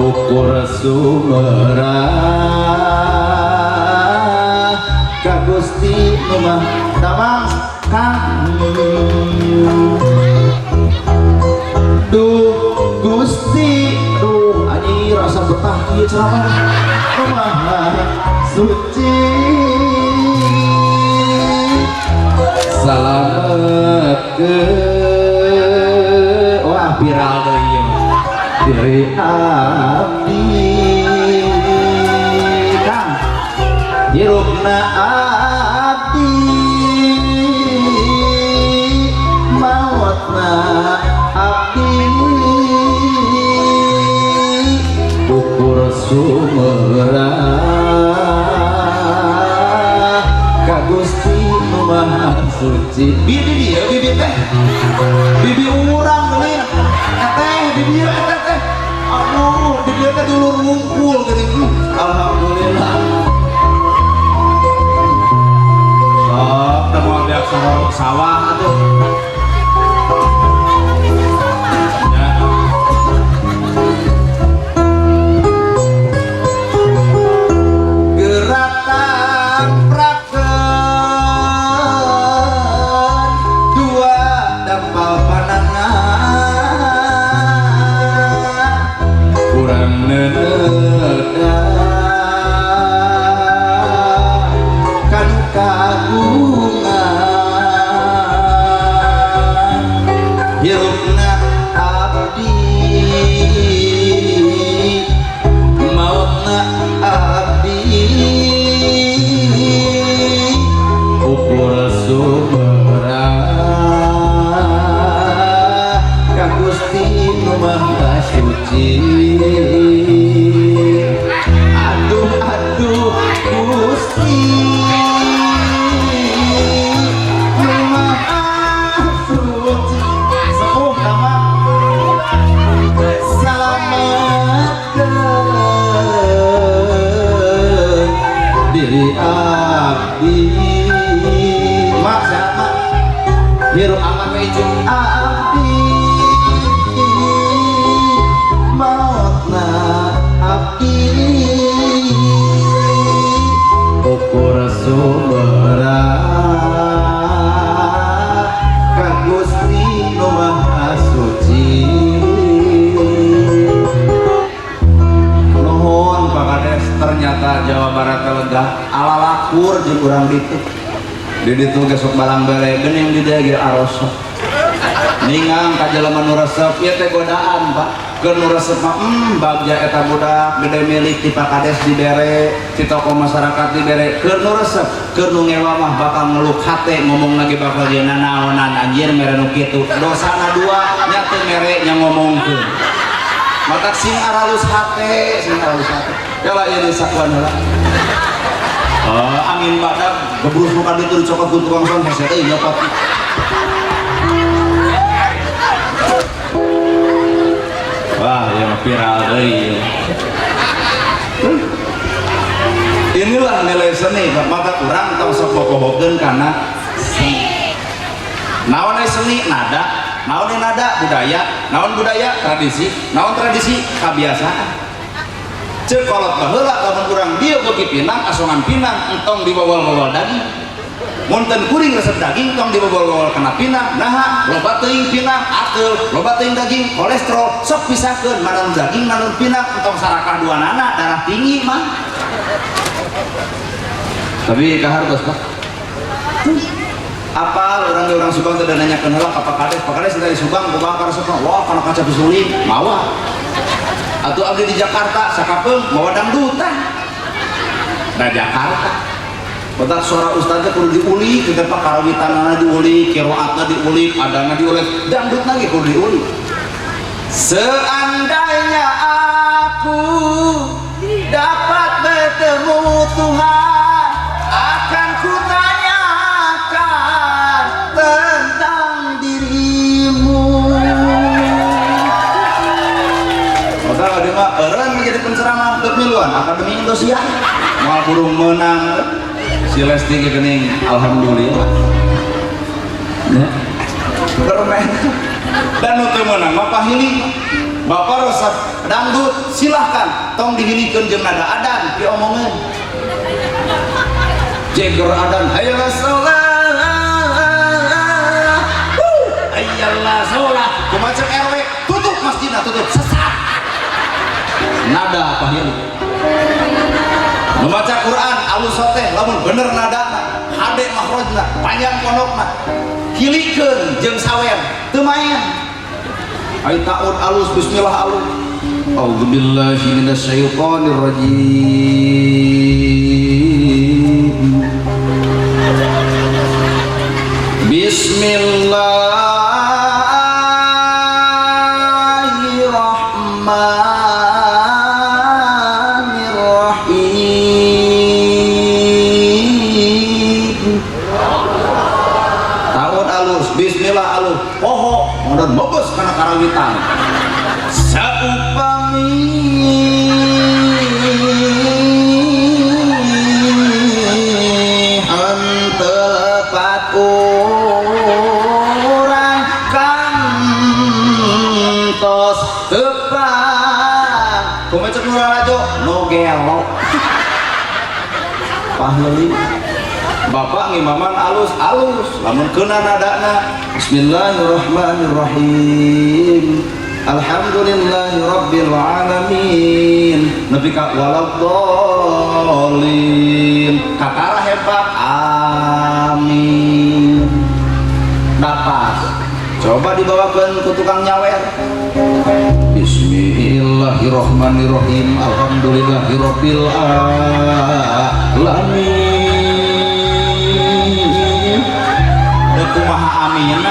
ukur sumerah ka Gusti nu Maha Damang Kang. Duh Gusti, duh anjir asa betah kieu ceramah nu Maha Suci, salametkeun wah viral deui ieu diri abdi Kang hirupna abdi maotna abdi ukur sumerah ka Gusti nu Maha Suci. Bibi dieu bibi teh bibi urang geuning teh bibi ieu eta teh aduh di dieu teh dulur ngumpul geuning. Alhamdulillah. Sok teu moal biasa sawah atuh. Ya. Geratan prakeun dua dampal panangan kurang nenedah kanu kagungan hirupna abdi mautna abdi ukur sumerah ka Gusti nu Maha Suci. Aduh aduh Gusti nu Maha Suci. Sepuh nama salametkeun diri abdi. Mak sehat mak, hirup aman we icung abdi, maotna abdi ukur sumerah ka Gusti nu Maha Suci. Nuhun Pak Kades, ternyata Jawa Barat teh lega ala lakur jeung urang ditu. Di ditu ge sok barang bere geuning di dieu ge arosok. Ningang ka jelema nu resep ieu teh godaan Pak. Keur nu resep mah bagja eta budak gede milik ti Pak Kades dibere, ti tokoh masyarakat dibere. Keur nu resep, keur nu ngewa mah bakal ngeluk hate, ngomong lagi bakal dia nanaonan anjir mere nu kitu. Dosana dua nya teu mere nya ngomongkeun. Matak sing aralus hate, sing aralus hate. Yalah ieu disakuan heula. Oh, angin badak gebrus muka ditu dicokot ku tukang sound hese euy nyopot. Wah, ya mah viral deui. Inilah nilai seni, Pak. Mata kurang tong sok bobohokeun kana seni. Naon seni nada, naon nada budaya, naon budaya tradisi, naon tradisi kebiasaan. Ceuk kolot baheula lamun urang dieu beuki pinang asongan pinang entong dibobol-bobol daging. Mun teu kuring resep daging tong dibobol-bobol kana pinang, naha loba teuing pinang ateul, loba teuing daging kolesterol, sok pisahkeun mana nu daging mana nu pinang, entong sarakah dua nana darah tinggi mah. Tapi kahartos Pak. Apal orang orang Subang teh nanyakeun heula ka Pak Kades, Pak Kades dari Subang kumaha karesepna? Wah, kana kaca pisuling, mawa. Atuh abdi di Jakarta sakapeung mawa dangdutan. Da Jakarta. Batak suara ustaznya kudu diulik, kita pak karawitanana diulik, kiroatna diulik, adana diulik, dangdut lagi kudu diulik. Seandainya aku dapat bertemu Tuhan, akan ku tanyakan tentang dirimu. Maka dia mah eureun menjadi penceramah teu miluan Akademi Indosiar. Moal burung menang. Si Lesti ge geuning alhamdulillah. Ya. Permen. Dan nu teu meunang mah pahili. Bapak resep dangdut silahkan tong dihilikeun jeung nada adan diomongeun. Jeger adan hayya sholat. Hayya sholat. Kumaha cek RW tutup masjidna tutup sesat. Nada pahili. Membaca Quran alus teh lamun bener nadana, hade makhrajna, panjang pondokna. Hilikeun jeung sawer, teu main. Ai taun alus bismillah alus. A'udzubillahi minasyaitonir rajim. Bismillahirrahmanirrahim. Taun alus bismillah alus poho modon bobos kana karawitan. Saupami tepat urang kantos tepang kumaha cek nu lalajo nu gelo pahleuli. Bapak ngimaman alus alus lamun keuna nadana bismillahirrahmanirrahim alhamdulillahi rabbil alamin nepi ka waladhdallin kakara hebat amin. Dapat coba dibawakeun ku tukang nyawer bismillahirrahmanirrahim alhamdulillahi rabbil alamin. Teu kumaha amin.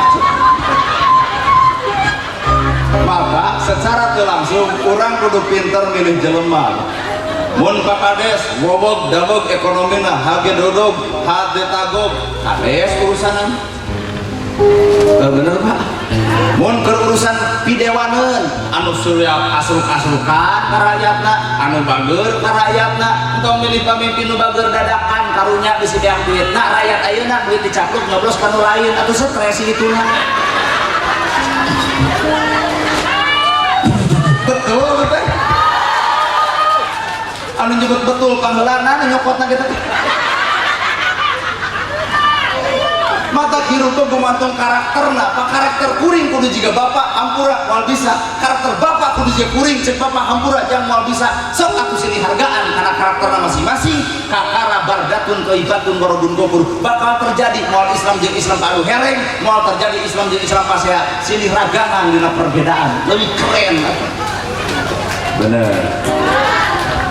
Secara teu langsung urang kudu pinter milih jelema. Mun Pak Kades wowog dawog ekonomina hage dodog hade tagog, kades urusanan. Eh, bener, Pak. Mun keur urusan pidewaneun anu surya asruk-asrukan ka rakyatna, anu bager ka rakyatna, entong milih pamimpin nu bager dadakan, karunya bisi beak duit. Nah, rakyat ayeuna duit dicapluk, nyoblos ka nu lain, atuh stres ituna. Betul betul. Anu nyebut betul pangheulana, nu nyokotna kita. Mata hirup tuh gumantung karakterna. Pak, karakter kuring kudu jiga bapak, hampura moal bisa. Karakter bapak kudu jiga kuring, cek bapak hampura jang moal bisa. Sok atuh silih hargaan karena karakterna masing-masing. Kakara bardatun thayyibatun warabun ghafur bakal terjadi. Moal Islam jeung Islam adu hereng, moal terjadi Islam jeung Islam pasea. Silih ragangan dina perbedaan lebih keren. Bener.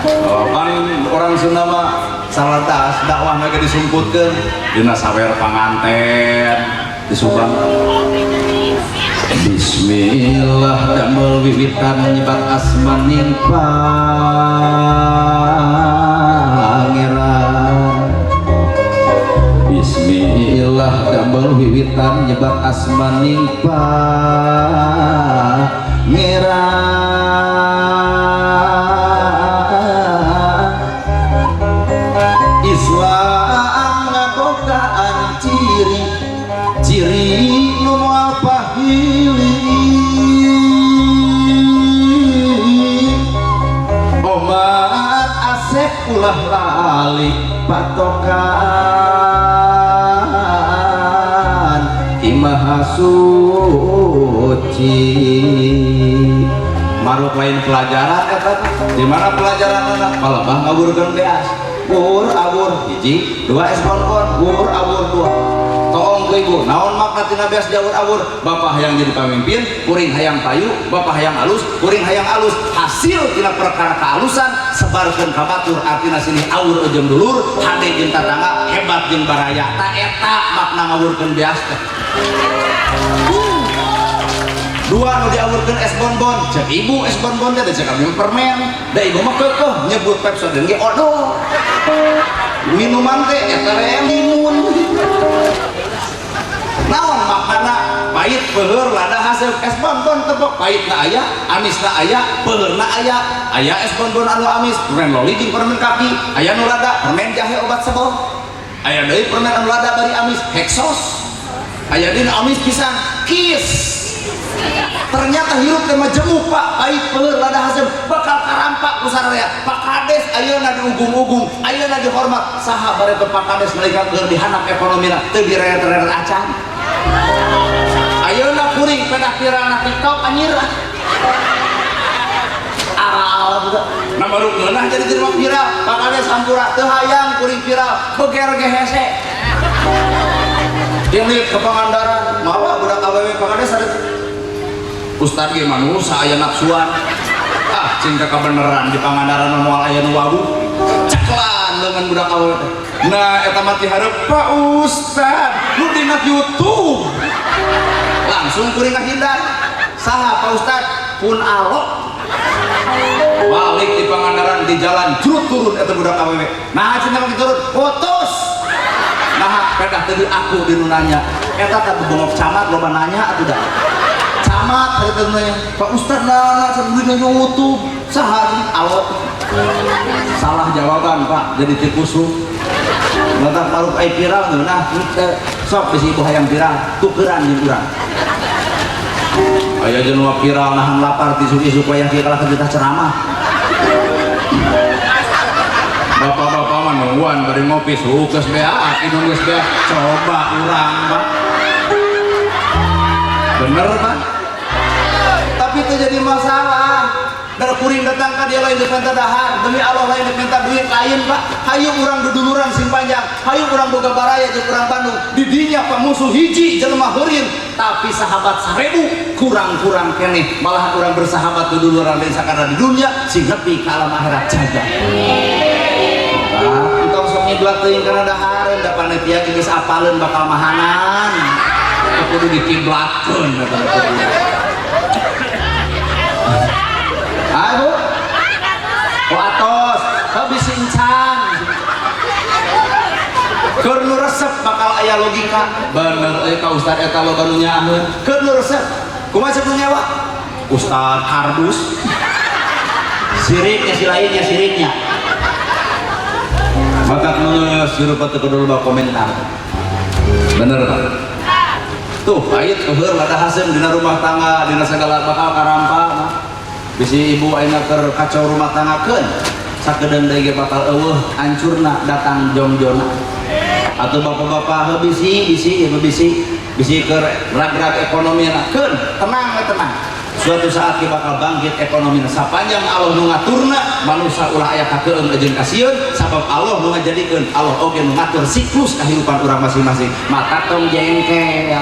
Oh, kan orang Sunda mah salatas dakwah ge disumputkeun dina sawer panganten di Subang. Bismillah damel wiwitan nyebat asmaning pangeran. Bismillah damel wiwitan nyebat asmaning pangeran. Islam ngabogaan ciri ciri nu moal pahili, omat asep ulah lali patokan Ki Maha Suci. Maruk lain pelajaran eta. Di mana pelajaran anak palebah ngaburkeun beas, wur awur hiji dua es bonbon, wur awur dua. Toong ku ibu, naon makna tina beas diawur-awur? Bapak hayang jadi pamimpin, kuring hayang payu. Bapak hayang alus, kuring hayang alus. Hasil tina perkara kealusan sebarkeun ka batur, artina silih awur jeung dulur, hade jeung tatangga, hebat jeung baraya. Ta eta makna ngawurkeun beas teh. Dua nu diawurkeun es bonbon, cek ibu es bonbon teh, cek abdi permen. Da ibu mah keukeuh nyebut Pepsodent ge odol, minuman teh eta we limun. Naon maknana? Pahit peuheur lada hasil es bonbon tepok. Pahitna aya, amisna aya, peuheurna aya. Aya es bonbon anu amis permen loli jeung permen kaki, aya nu lada permen jahe obat sebel, aya deui permen anu lada bari amis hexos, aya deui nu amis pisan kiss. Ternyata hirup teh majemuk, Pak. Pahit peuheur lada haseum bakal karampak ku sararea. Pak Kades ayeuna diugung-ugung, ayeuna dihormat. Saha bareto Pak Kades nalika keur dihanap ekonomina teu direret-reret acan? Ayeuna kuring pedah viral na TikTok, anjir. Aral budak. Nah, baru ngeunah jadi jelema viral. Pak Kades hampura, teu hayang kuring viral, beger ge hese. Ini ke Pangandaran mawa budak awewe. Pak Kades, ada Ustad ge manusia aya nafsuan. Ah, cinta kebenaran di Pangandaran moal aya nu wabu. Ceklan dengan budak awewe teh. Nah, eta mah hareup Pak Ustad nu dina YouTube. Langsung kuring ngahindar. Saha Pak Ustad? Pun alok. Balik di Pangandaran, di jalan jurut turun eta budak awewe. Nah, cinta mah turun putus. Nah, pedah tadi aku di nu nanya eta teh bebongok camat loba nanya atuh dah. Camat tadi teh nanya, Pak Ustad nana dina YouTube saha? Alok. Salah jawaban, Pak, jadi tikusuk. Matak maruk ai viral ngeunah teu. Sok bisi ibu hayang viral, tukeran jeung urang. Aya jeung nu viral nahan lapar isuk-isuk wayah kieu kalah kita ceramah. Bapak-bapak mah nungguan bari ngopi, suuk geus beak, inum geus beak. Coba urang, Pak. Bener, Pak. Tapi itu jadi masalah. Dar kuring datang ka dia lain dipenta dahar, demi Allah lain dipenta duit lain, Pak. Hayu urang duduluran sing panjang, hayu urang boga baraya jeung urang Bandung. Di dinya pamusuh hiji jelema heurin, tapi sahabat 1000 kurang-kurang keneh. Malahan urang bersahabat duduluran lain sakadar di dunia sing nepi ka alam akhirat jaga. Nah, entong sok ngiblat teuing kana dahareun, da panitia geus apaleun bakal mahanan. Teu kudu dikiblatkeun eta teh. aya logika. Bener euy ka ustad eta loba nu nyaaheun. Keun nu resep. Kumaha cek nu nyewa? Ustad kardus. Siriknya si lainnya siriknya. Maka geus hirup teu kudu loba komentar. Bener Pak? Tuh, pahit keuheur lada haseum dina rumah tangga, dina segala bakal karampa mah. Bisi ibu ayeuna keur kacau rumah tangga keun. Sakedeung deui ge bakal eueuh ancurna datang jongjona. Atau bapak-bapak heuh bisi bisi ieu bisi bisi keur rag-rag ekonomi keun, tenang we tenang. Suatu saat ge bakal bangkit ekonomi sapanjang Allah nu ngaturna manusia ulah aya kakeung jeung kasieun sabab Allah nu ngajadikeun Allah oge nu ngatur siklus kehidupan urang masing-masing. Mata tong jengkel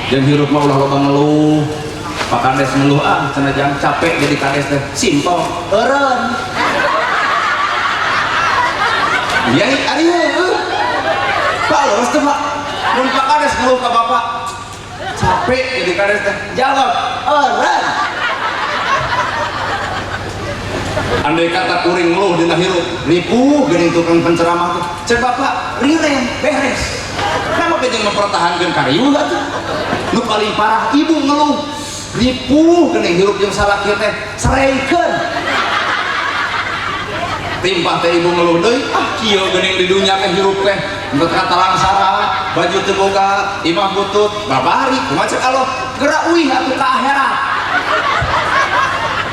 jeung hirup mah ulah loba ngeluh. Pak Kades ngeluh ah cenah jang capek jadi kades teh simpel eureun. Yai ari heueuh. Pak leres teh Pak. Mun Pak Kades ngeluh ka Bapak capek jadi kades teh jawab eureun. Andai kata kuring ngeluh dina hirup ripuh geuning tukang penceramah teh cek Bapak riren beres. Nama ge jeung mempertahankeun kariuh atuh. Nu paling parah ibu ngeluh ripuh geuning hirup jeung salaki teh sereikeun. Timpah teh ibu ngeluh deui ah kieu geuning di dunya teh hirup teh engke kata langsara baju teu boga imah butut babari kumaha cek Allah geura uih atuh ka akhirat.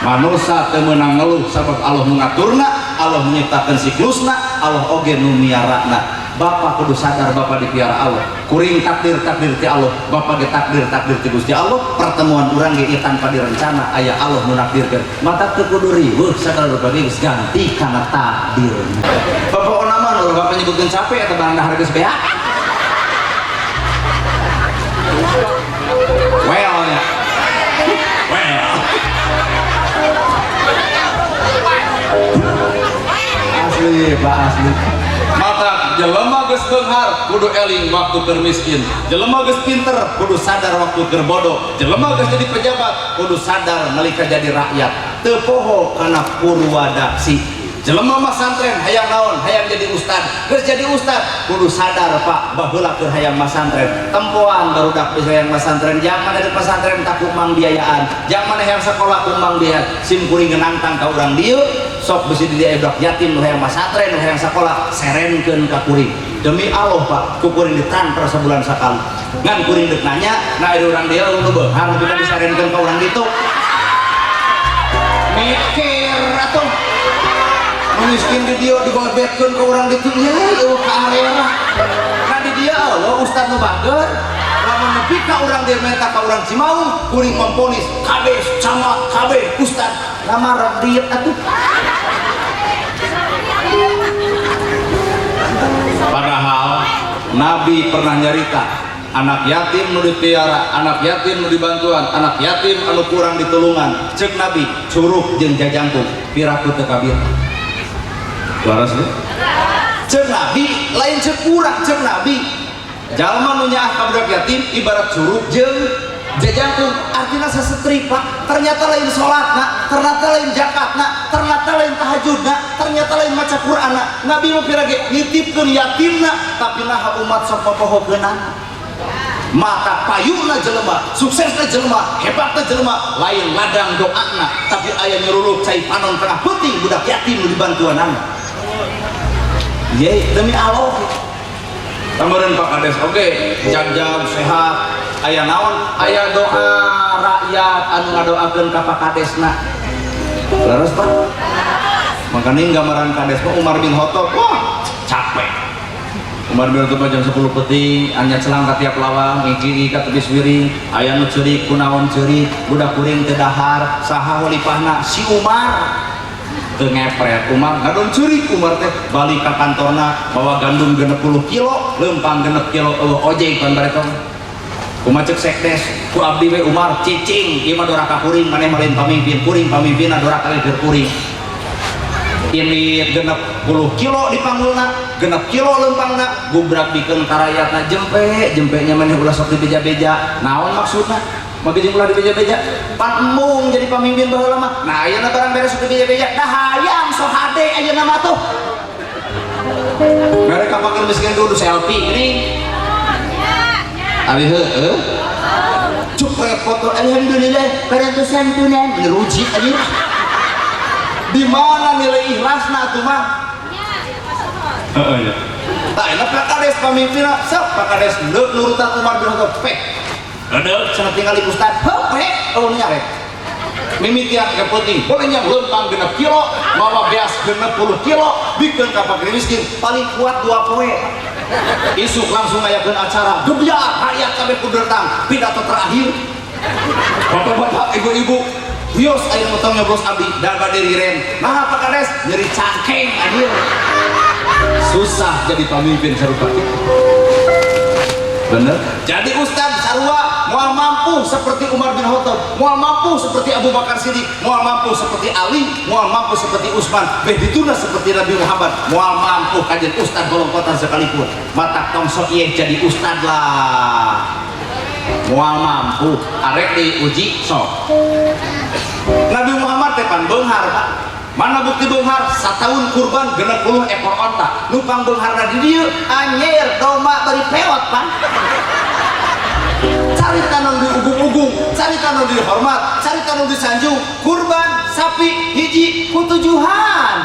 Manusa teu meunang ngeluh sabab Allah nu ngaturna, Allah nyiptakeun siklusna, Allah oge nu miarana. Bapak kudu sadar bapak dipiara Allah. Kuring takdir-takdir ti Allah, bapak ge takdir-takdir ti Gusti Allah. Pertemuan urang ge tanpa direncana aya Allah nu nakdirkeun. Mata teu kudu riweuh sagala rupa ge geus ganti kana takdirna. Bapak ona mah nu bapak nyebutkeun capek eta barang dahar geus beak. Well ya. Well. Asli, Pak asli. Mata jelema geus beunghar kudu eling waktu keur miskin. Jelema geus pinter kudu sadar waktu keur bodoh. Jelema geus jadi pejabat kudu sadar nalika jadi rakyat. Teu poho kana purwadaksi. Jelema masantren hayang naon? Hayang jadi ustad. Geus jadi ustad kudu sadar Pak baheula keur hayang masantren. Tempoan barudak bisa hayang masantren. Zaman ada pesantren tak kumang biayaan. Zaman hayang sekolah kumang biayaan. Sim kuring nangtang ka urang dieu sok bisi di dieu budak yatim nu hayang masantren nu hayang sekolah serenkeun ka kuring. Demi Allah Pak, ku kuring ditransfer sebulan sakali. Ngan kuring deuk nanya, nah ada urang dieu nu beunghar nepi ka disarenkeun ka urang ditu. Mikir atuh. Nu miskin di dieu digobetkeun ka urang ditu nya eueuh ka arera. Nah di dieu eueuh ustad nu bager, lamun nepi ka urang dieu menta ka urang Cimaung, kuring memponis kades camat kabeh ustad lamar dieu atuh. Padahal Nabi pernah nyarita anak yatim nu dipiara, anak yatim nu dibantuan, anak yatim anu kurang ditulungan. Cek Nabi curug jeung jajangkung piraku teu kabir. Waras teh? Cek Nabi lain cek urang, cek Nabi jalma nu nyaah ka budak yatim ibarat curug jeung jajangkung, artinya sasetri Pak. Ternyata lain salatna, ternyata lain zakatna, ternyata lain tahajudna, ternyata lain maca Qur'anna. Nabi mah pira ge nitipkeun yatimna, tapi naha umat sok popohokeunana. Mata payuna jelema, suksesna jelema, hebatna jelema, lain ladang doana, tapi aya nyeruluk cai panon tengah peuting budak yatim nu dibantuanana. Ye, demi Allah. Tambahan Pak Kades, oke, jag-jag sehat, aya naon, aya doa rakyat anu ngadoakeun ka Pak Kadesna. Leres Pak? Makanya gambaran Kades Pak Umar bin Khattab, wah capek. Umar bin Khattab jam 10 peuting, anya celang ka tiap lawang, ngiki ka tebis wiring, aya nu ceurik kunaon ceurik, budak kuring teu dahar, saha holipahna si Umar. Teu ngepret Umar, ngadon ceurik Umar teh balik ka kantorna bawa gandum 60 kilo, leumpang 6 kilo eueuh ojek pan baretong. Kumaha cek sekdes, ku abdi we Umar cicing, ieu mah doraka kuring, maneh mah lain pamimpin kuring, pamimpinna doraka keur kuring. Ini 60 kilo dipanggulna, 6 kilo lempangna, gubrak bikeun ka rakyatna jempe, jempenya maneh ulah sok dibeja-beja. Naon maksudna? Mah jeung ulah dibeja-beja. Pan embung jadi pamimpin baheula mah. Nah ayeuna barang beres sok dibeja-beja, dah hayang sok hade ayeuna mah tuh. Mereka pakir miskin kudu selfie geuning. Ari heueuh cuk foto alhamdulillah parantos santunan ngeruji aja. Di mana nilai ikhlasna atuh mah? Heeh ya. Tah enak Pak Kades pamimpinna, sok Pak Kades neuk nurutan Umar bin Khattab pek. Neuk cenah tinggali ustad, heuh pek eueuh nyarek. Mimitian ke penting, boleh nyang lempang 6 kilo, mawa beas 60 kilo, bikin ka fakir miskin, paling kuat 2 poe. Isuk langsung ngayakeun acara, gebyar rakyat kabeh kudu datang, pidato terakhir. Bapak-bapak, ibu-ibu, wios aya nu tong nyoblos abdi dan bade riren. Nah Pak Kades nyeri cangkeng anjir. Susah jadi pemimpin sarupa kitu. Bener? Jadi ustad sarua moal mampu seperti Umar bin Khattab, moal mampu seperti Abu Bakar Siddiq, moal mampu seperti Ali, moal mampu seperti Utsman, beh dituna seperti Nabi Muhammad, moal mampu kajian ustad golongkotan sekalipun. Matak tong sok ieu jadi ustad lah. Moal mampu, arek diuji sok. Nabi Muhammad teh pan beunghar, Pak. Mana bukti beunghar? Satahun kurban 60 ekor onta. Nu pang beungharna di dieu anjir domba bari peot pan. Carita nu diugung-ugung, carita nu dihormat, carita nu disanjung, kurban sapi hiji ku tujuhan.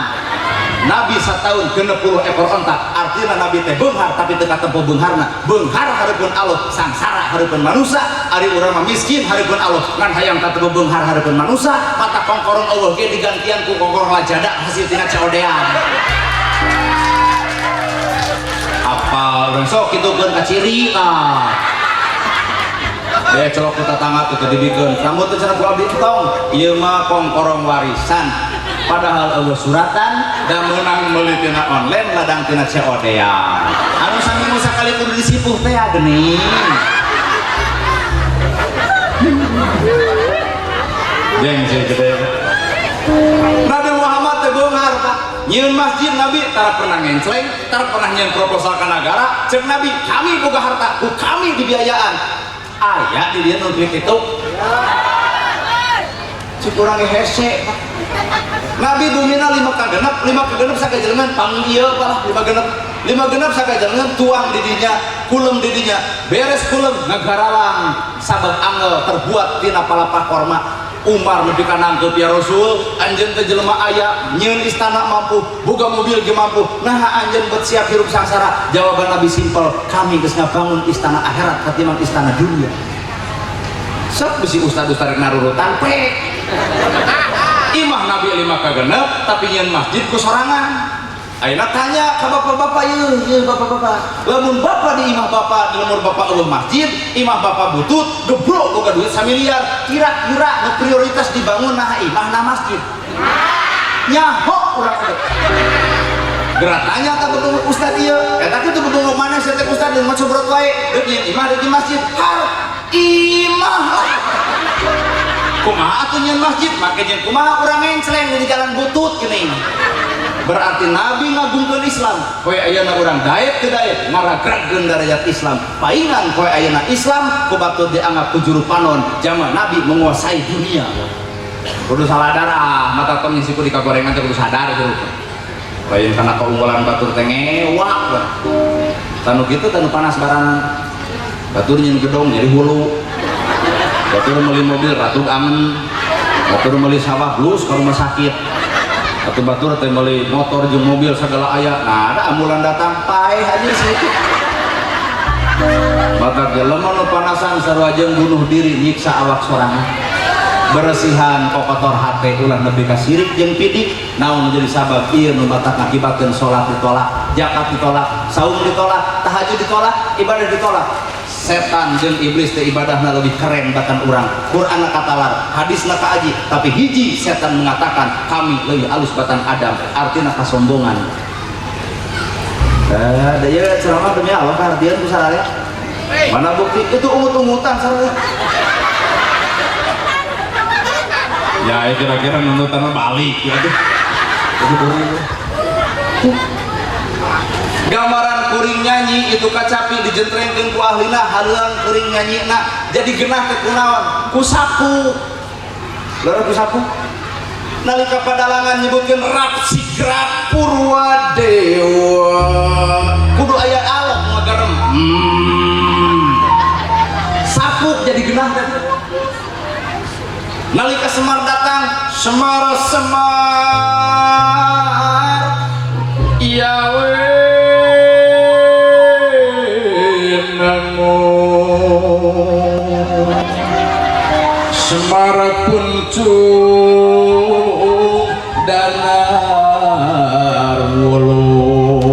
Nabi satahun 60 ekor onta, artinya Nabi teh beunghar tapi teu katempo beungharna. Beunghar hareupeun Allah, sangsara hareupeun manusia. Ari urang mah miskin hareupeun Allah, ngan hayang katempo beunghar hareupeun manusia, mata kongkorong Allah ge digantian ku kongkorong lajada hasil tina COD-an. Apal urang sok kitukeun ka ciri tah. Dia celok ku tatangga tuh dibikeun. Rambut teh cenah ku abdi tong. Ieu mah kongkorong warisan. Padahal eueuh suratan da meunang meuli tina online ladang tina COD-an. Anu saminggu sakali kudu disipuh teh geuning. Jeng sih gede. Nabi Muhammad teh beunghar Pak. Nyieun masjid Nabi tara pernah ngencleng, tara pernah nyieun proposal ka nagara. Cek Nabi, kami boga harta, ku kami dibiayaan. Aya di dieu nu kitu. Cek urang ge hese Pak. Nabi bumina lima kagenep, lima kagenep sakajelengan pang ieu lah lima genep. Lima genep sakajelengan tuang di dinya, kulem di dinya, beres kulem ngagaralang sabab angel terbuat tina palapah korma. Umar nepi ka nangkeup ya Rasul, anjeun teh jelema aya, nyieun istana mampu, boga mobil ge mampu. Naha anjeun bet siap hirup sangsara? Jawaban Nabi simpel, kami geus ngabangun istana akhirat katimbang istana dunia. Sok bisi ustad-ustad rek narurutan pek. Imah Nabi lima kagenep tapi nyieun masjid ku sorangan. Ayeuna tanya ka bapak-bapak ieu, ieu bapak-bapak. Lamun bapak di imah bapak di lemur bapak eueuh masjid, imah bapak butut, gebrok boga duit samiliar, kira-kira nu prioritas dibangun nah imah nah masjid. Nyaho urang teh. Geura tanya ka bebunguk ustad ieu, eta kitu bebunguk maneh sia teh ustad deung macobrot wae, deuk nyieun imah deuk nyieun masjid. Har imah lah. Kumaha atuh nyieun masjid, make jeung kumaha urang ngencleng di jalan butut geuning. Berarti Nabi ngagungkeun Islam. Poe ayeuna urang daek teu daek ngaragragkeun darajat Islam. Paingan poe ayeuna Islam ku batur dianggap ku juru panon zaman Nabi menguasai dunia. Kudu saladar ah, mata tong nyisiku di kagorengan teh kudu sadar gitu. Lain kana keunggulan batur teh ngewak. Tanu kitu tanu panas barang. Batur nyeun gedong jadi hulu. Batur meuli mobil ratug angen. Batur meuli sawah blus ka rumah sakit. Atau batur teh meuli motor jeung mobil segala aya. Nah, ada ambulan datang paeh aja sih. Mata jelema nu panasan sarua jeung bunuh diri nyiksa awak sorangan. Beresihan kokotor hate ulah nepi ka sirik jeung pidik naon menjadi sabab ieu nu matak ngakibatkeun salat ditolak, zakat ditolak, saum ditolak, tahajud ditolak, ibadah ditolak. Setan jeung iblis teh ibadahna lebih keren bahkan urang. Quran katalar, hadisna kaaji, tapi hiji setan mengatakan kami lebih alus batan Adam, artinya kasombongan. Da ieu ceramah demi Allah kahartian ku sararea. Mana bukti itu ungut-ungutan sararea. Ya kira-kira nuntutan balik ya tuh. Itu kuring. Gambaran kuring nyanyi itu kacapi dijentrengkeun ku ahlina haleuang kuring nyanyina jadi genah teh kunaon ku sapu. Leureuh ku sapu. Nalika padalangan nyebutkeun rap sigrap Purwadewa kudu aya alok ngagerem. Wayang teh. Nalika Semar datang, Semar Semar iya we nemu Semar kuncu danar wulung.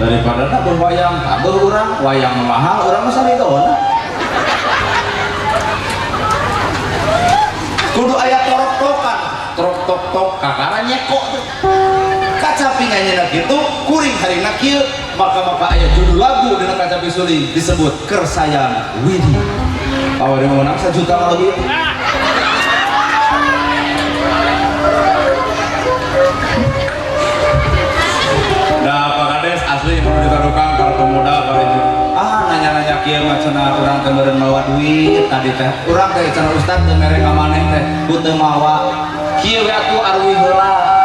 Daripada nabuh wayang tabuh urang wayang mahal urang mah saridona. Kudu aya torok-tokan, torok tok tok kakara nyeko tuh. Kacapi nganyina kitu, kuring harina kieu, maka aya judul lagu dina kacapi suling disebut Kersayang Widi. Awalnya mau menang 1 juta kalau gitu. Nah, Pak Kades asli perlu ditaruhkan para pemuda para itu. Ah, nanya-nanya kieu mah cenah urang teh meureun mawa duit tadi teh. Urang teh cenah ustad teu mere ka maneh teh, ku teu mawa. Kieu we atuh arwi heula.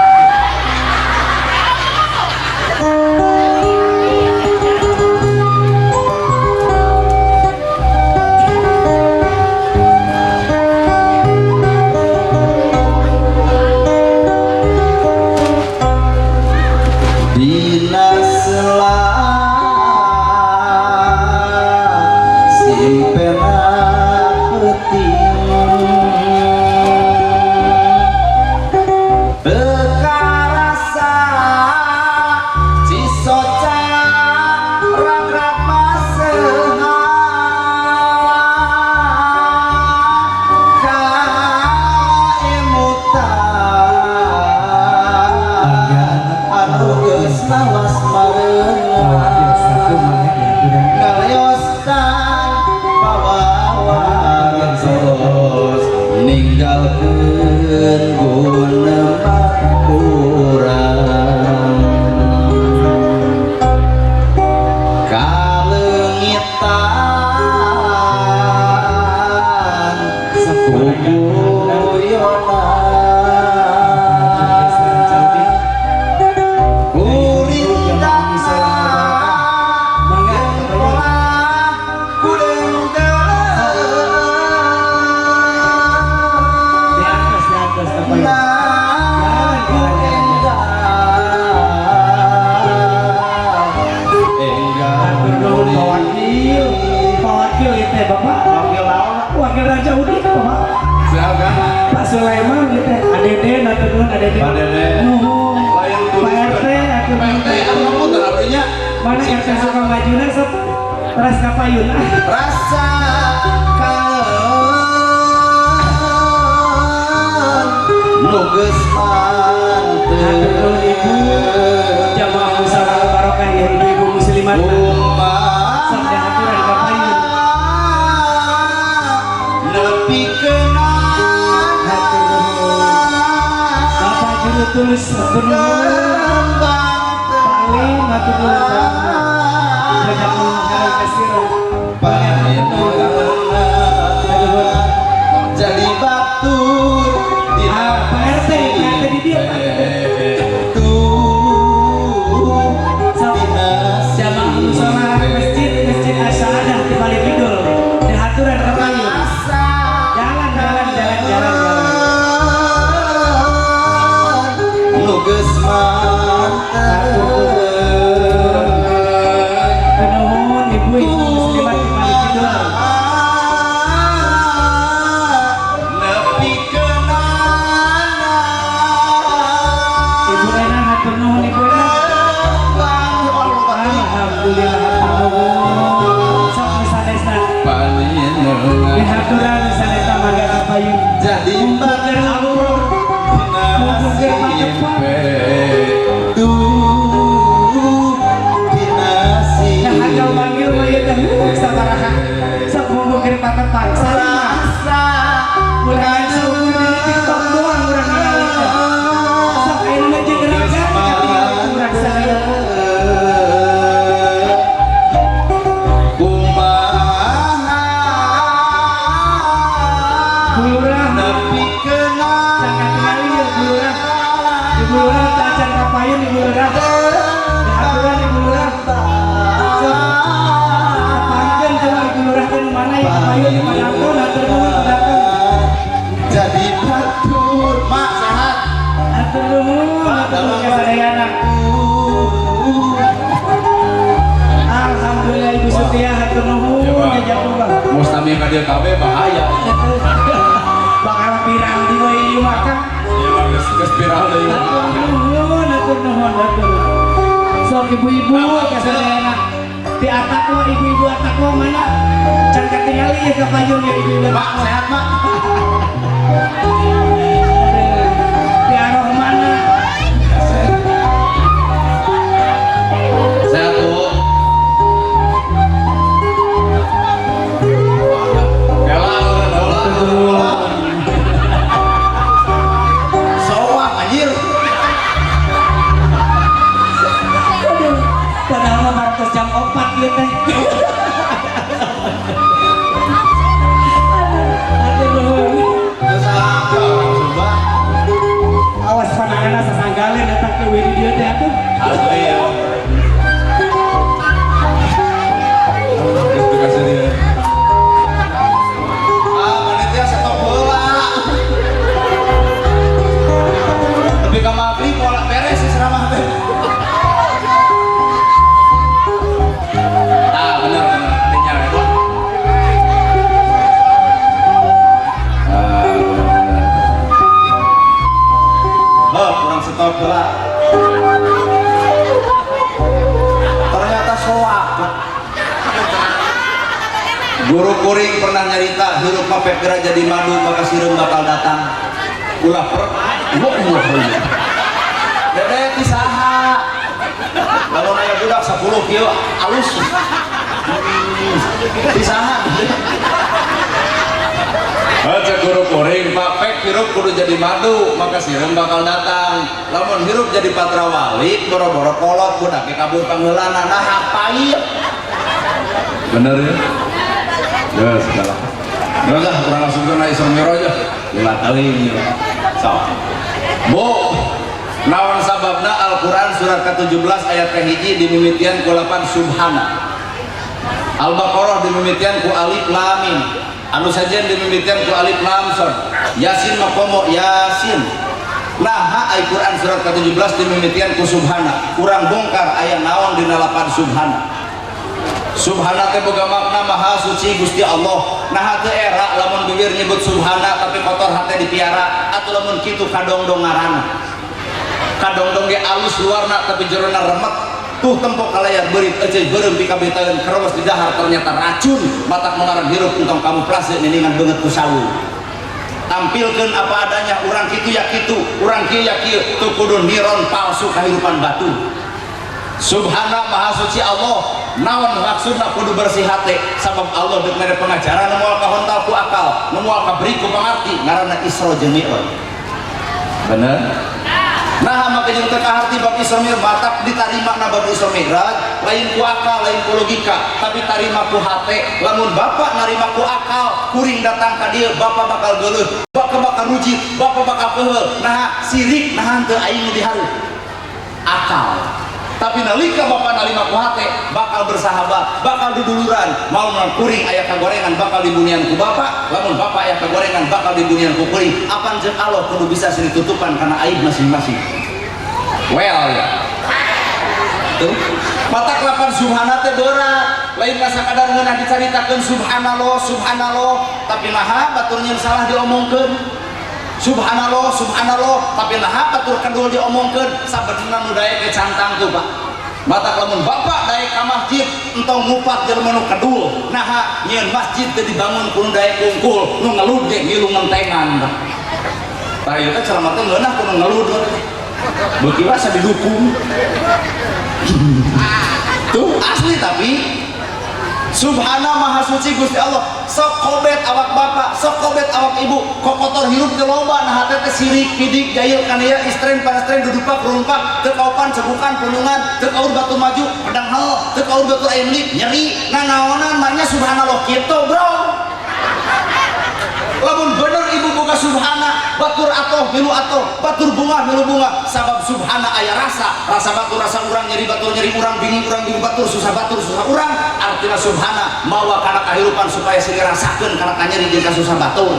Dina sela simpena peuting teu karasa cisoca rag-rag masehan kaemutan anu geus lawas mareunah ngaleostan pawawaros ninggalkeun guneman urang kaleungitan kuguyonan kulindana pola kudeung Di atas, di atas, Bapak. Hatur nuhun Pak Wakil. Pak Wakil itu ya, Bapak. Wakil naon? Wakil Raja Udik, Bapak. Silakan. Pak Sulaiman gitu, ADD, hatur nuhun ADD. Pak Dede. Nuhun. Lain Pak RT, hatur Pak nuhun. RT, anu muter artinya Mana RT Sukamajuna sok teras kapayun. Rasa kangen nu geus Hatur nuhun Ibu. Jamaah musyawarah barokah ya ibu-ibu muslimat. Sok dihaturan kapayun. Nepi Hatur nuhun. Bapak juru tulis hatur nuhun. Pak Lim hatur nuhun Pak. Jazakumullah khairan katsiran. Jadi batur di Ah, Pak RT, Pak RT di dia Pak. Jamaah musola masjid Masjid As-Sa'adah di Balik Kidul. Dihaturan kapayun. Jalan jalan jalan jalan jalan. Nu geus Nuhun ibu ibu muslimat di Balik Kidul. Nepi kenana Ibu Ena hatur nuhun Ibu Ena. Alhamdulillah hatur nuhun. Sok nu sanesna. Dihaturan nu sanesna mangga kapayun. Jadi Mumpung amprok. Mumpung keur patepang. Nah, hakal manggil mah ieu teh sabaraha. Sok mumpung keur patepang. Salima. Mulai seueur di TikTok doang urang ningali teh. Sok ayeuna jeung raga katingali urang sadaya. Kumaha Lurah nepi Pak Anton, hatur nuhun datang. Jadi batur, Mak sehat. Hatur nuhun, hatur nuhun kasadayana. Alhamdulillah Ibu Setia hatur nuhun Ya, Pak. Ya jauh Bang. Mustami ka dieu kabeh bahaya. Bakal pirang di we ieu mah Kang. Ya mah geus geus viral deui. Hatur nuhun, hatur nuhun, hatur. Sok ibu-ibu kasadayana. Di Atakwa ibu-ibu Atakwa mana? Can katingali ya ka payung ya ibu-ibu. Mak sehat, Mak. Di arah mana? Sehat, Bu. Kela, heula. Soak anjir. Aduh, padahal mah baru jam 4 ieu teh. Aduh, nuhun. Terus apa orang Sumba? Awas pananganna sasanggaleun datang ke di dieu teh atuh. Asli ya. Geus dikasih dia. Ah, panitia stop heula. Lebih ka maghrib moal beres sih ceramah teh. Nah, bener bener. Artinya ya. Ah, bener. Heuh, kurang stop heula. Ternyata soak. Guru kuring pernah nyarita hirup mah pek geura jadi madu maka sireum bakal datang. Ulah per wah wah. Dede ti saha? Lamun aya budak 10 kieu alus. Ti saha? Baca guru kuring, Pak pek hirup kudu jadi madu maka sireum bakal datang. Lamun hirup jadi patrawali boro-boro kolot budak ge kabur pangheulana nah pahit. Bener ya? Ya, segala. Udah lah, kurang langsung ke Isra Mi'raj aja. Lima teuing. Sok. Bu, naon sababna Al-Qur'an surat ke-17 ayat ke-1 dimimitian ku lapan subhana. Al-Baqarah dimimitian ku alif lam mim. Anu sajen dimimitian ku alif lam shod. Yasin makomo Yasin. Nah, Al-Qur'an surat ke-17 dimimitian ku subhana. Urang bongkar aya naon dina lapan subhana. Subhana teh boga makna maha suci Gusti Allah. Nah teu era lamun bibir nyebut subhana tapi kotor hate dipiara atau lamun kitu kadongdong ngaranna. Kadongdong ge alus luarna tapi jerona remet. Tuh tempo kalayar beurit euceuy beureum pikabetaeun kerewas di dahar ternyata racun matak mengarang hirup entong kamuflase niningan beungeut ku sawu. Tampilkeun apa adanya, urang kitu ya kitu, urang kieu ya kieu, teu kudu niron palsu kahirupan batu. Subhana maha suci Allah. Naon maksudna kudu bersih hate sabab Allah deuk mere pengajaran nu moal kahontal ku akal, nu moal kaberi ku pangarti ngaranna Isra jeung Mi'raj. Bener? Nah, maka jeung teu kaharti bab Isra Mi'raj batak ditarima na bab Isra Mi'raj lain ku akal, lain ku logika, tapi tarima ku hate. Lamun bapak narima ku akal, kuring datang ka dieu bapak bakal geuleuh, bapak bakal rujit, bapak bakal keuheul. Nah, sirik nahan teu aing nu dihareup. Akal. Tapi nalika bapak narima ku hate bakal bersahabat, bakal duduluran, mau kuring aya kagorengan bakal dibunian ku bapak, lamun bapak aya kagorengan bakal dibunian ku kuring. Apan jeung Allah kudu bisa sini tutupan karena aib masing-masing. Well ya. Tuh. Matak lapan subhana teh berat, lain sakadar ngeunah dicaritakeun subhanallah, subhanallah, tapi naha batur nyeun salah diomongkeun. Subhanallah, subhanallah, tapi naha batur kendul diomongkeun, sabenerna nu daek ge cantang tuh, Pak. Matak lamun bapak daek ka masjid entong ngupat jelema nu kedul, naha nyieun masjid teu dibangun ku nu daek kungkul, nu ngelud ge ngilu ngentengan, Pak. Tah ieu teh ceramah teh ngeunah ku nu ngelud. Beuki rasa didukung. Tuh asli tapi Subhana maha suci Gusti Allah. Sok kobet awak bapak, sok kobet awak ibu, kok kotor hirup teu loba nah hate teh sirik, pidik, jahil, kania, istren, panastren, dudupak, rumpak, teu kaopan, cegukan, pulungan, teu kaur batu maju, pedang hal, teu kaur batu aya meuli, nyeri, nanaonan maknya subhanallah kitu, bro. Lamun bener ibu boga subhana, Batur atoh milu atoh, batur bunga milu bunga. Sabab subhana aya rasa, rasa batur rasa urang, nyeri batur nyeri urang, bingung urang bingung batur, susah batur susah urang. Artinya subhana mawa kana kahirupan supaya sini rasakeun kana kanyeri jeung kasusah batur.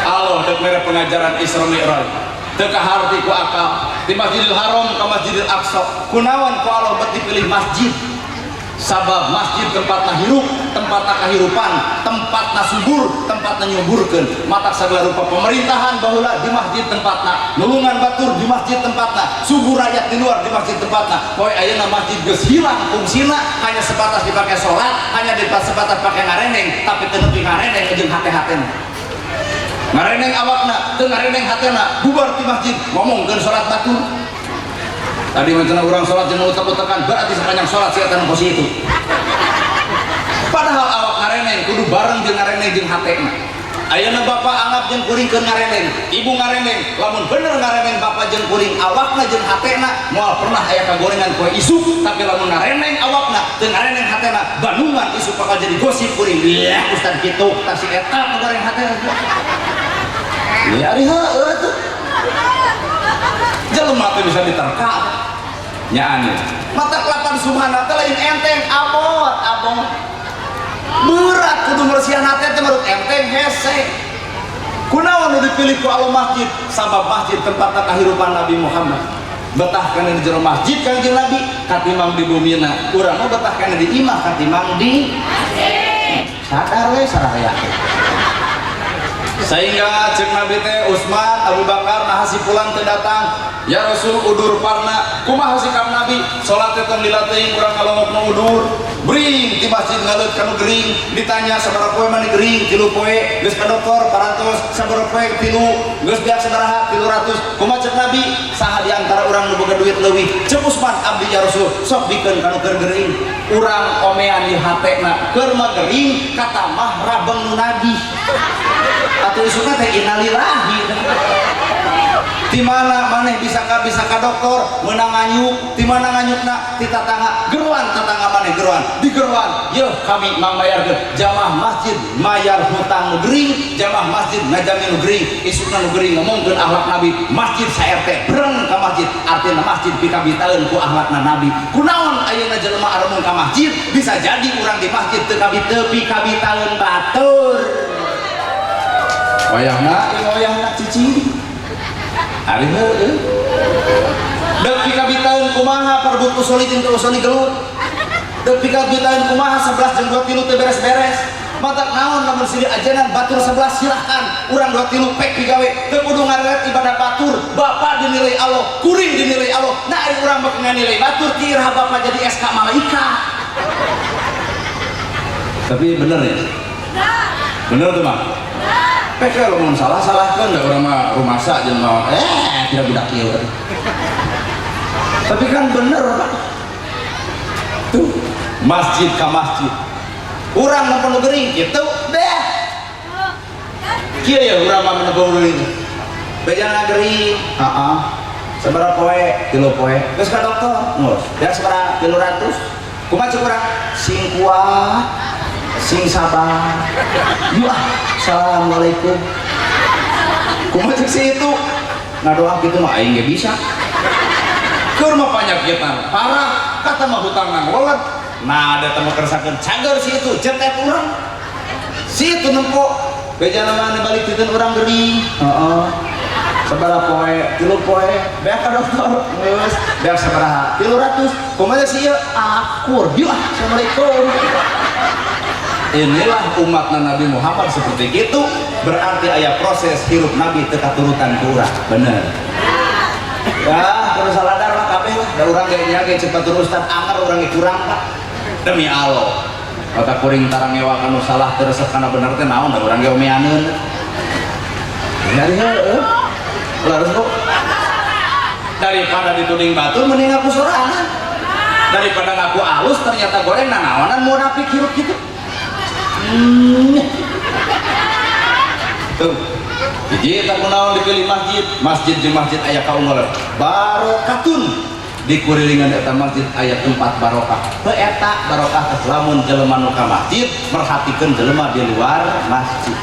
Allah dek mere pengajaran Isra Mi'raj teu kaharti ku akal di Masjidil Haram ka Masjidil Aqsa. Kunaon ku Allah bet dipilih masjid? Sabab masjid tempatna hirup, tempatna kahirupan, tempatna subur, tempatna nyuburkeun. Matak sagala rupa pemerintahan baheula di masjid tempatna, nulungan batur di masjid tempatna, subur rakyat di luar di masjid tempatna. Poe ayeuna masjid geus hilang fungsina, hanya sebatas dipakai sholat, hanya sebatas pakai ngareneng, tapi teu nepi ngareneng jeung hate-hatena. Ngareneng awakna, teu ngareneng hatena. Bubar di masjid ngomongkeun sholat batur. Tadi macam orang sholat jeung utek-utekan, berarti sepanjang sholat sia teh posisi itu. Padahal awak ngareneng kudu bareng jeung ngareneng jeung hatena. Ayeuna bapak anggap jeung kuring keur ngareneng, ibu ngareneng, lamun bener ngareneng bapak jeung kuring awakna jeung hatena moal pernah aya kagorengan poe isuk. Tapi lamun ngareneng awakna teu ngareneng hatena, bandungan isuk bakal jadi gosip kuring. Iya, ustad kitu tah si eta nu goreng hatena. Ya ari heueuh tuh. Jelema teh bisa diterka nyaan mata kelapan subhana teh lain enteng, abot abot, berat. Kudu mersihan hate teh menurut enteng hese. Kunaon nu dipilih ku Allah masjid? Sabab masjid tempat kahirupan Nabi Muhammad. Betah kana di jero masjid Kangjeng Nabi katimbang di bumina. Urang mah betah kana di imah katimbang di masjid. Sadar we sararea. Sehingga cek Nabi teh, Utsman, Abu Bakar, nah si pulang teu datang. Ya Rasul, udur parna. Kumaha sikap Nabi? Salat teh tong dilatih urang ngalongok nu udur. Bring di masjid ngaleut kanu gering. Ditanya, "Sabaraha poe maneh gering?" "3 poe." "Geus ka dokter parantos sabaraha poe?" "Tilu." "Geus beak sabaraha?" "300." Kumaha cek Nabi? "Saha di antara urang nu boga duit leuwih?" Cek Utsman, "Abdi, ya Rasul." "Sok bikeun kanu keur gering." Urang omean di hatena, keur mah gering, katamah rabeng nu nagih. Atuh isukna teh innalillahi. Di mana maneh bisa ka dokter meunang nganyuk? Di mana nganyukna? Ti tatangga. Geruan tatangga maneh, geruan digeruan. Yeuh, kami mangbayarkeun. Jamaah masjid mayar hutang nu gering, jamaah masjid ngajamin nu gering. Isukna nu gering ngomongkeun akhlak Nabi. Masjid sa RT breng ka masjid, artina masjid pikabitaeun ku akhlakna Nabi. Kunaon ayeuna jelema aremung ka masjid? Bisa jadi urang di masjid teu kabiteu pikabitaeun batur. Wayahna ieu, wayahna cicing. Ari heueuh. Deuk pikabitaeun kumaha perebut usoli jeung teu usoli gelut. Deuk pikabitaeun kumaha 11 jeung 2 tilu teu beres-beres. Matak naon lamun silih ajanan batur 11 silahkan. Urang 2 tilu pek pigawe teu kudu ngareret ibadah batur. Bapak dinilai Allah, kuring dinilai Allah. Nah, ari urang mah nilai batur ti iraha bapak jadi SK malaikat. Tapi bener ya? Bener tuh mah. Pek kalau mau salah salahkan, da urang mah rumasa jeung mah tidak budak kieu. Tapi kan bener, Pak. Tuh, masjid ka masjid. Urang nempo nu gering kitu beh. Kieu ya urang mah menempo gering. Bejana gering, heeh. Sabaraha poe? 3 poe. Geus ka dokter? Geus. Ya sabaraha? 300. Kumaha cek urang? Sing kuat, sing sabar. Yuk ah, assalamualaikum. Kumaha cek si itu? Ngadoa kitu mah aing ge bisa. Keur mah panyakitan parah, kata mah hutang nanglolan. Nah, ada teh kersakeun cager si itu, cetet urang. Si itu nempo bejana mana balik titeun urang gering. Heeh. Sabaraha poe? 3 poe. Beak ka dokter? Geus. Beak sabaraha? 300. Kumaha si ieu? Akur. Yuk ah, assalamualaikum. Inilah umat Nabi Muhammad seperti itu. Berarti aya proses hirup Nabi teu katurutan ku urang. Bener ya, kudu saladar lah kabeh lah da urang ge nya ge cepat terus ustad anger urang ge kurang, Pak, demi Allah. Kata kuring tarang ngewa kanu salah teu resep kana bener teh naon, da urang ge omeaneun. Ya heueuh. Harus kok daripada dituding batur mending ngaku sorangan. Daripada ngaku alus ternyata goreng, nah naonan munafik hirup gitu. Tuh. Hiji tak kunaon dipilih masjid, masjid di masjid aya kaunggalan. Barokatun. Di kurilingan eta masjid aya tempat barokah. Heuh, eta barokah teh lamun jelema nu ka masjid merhatikeun jelema di luar masjid.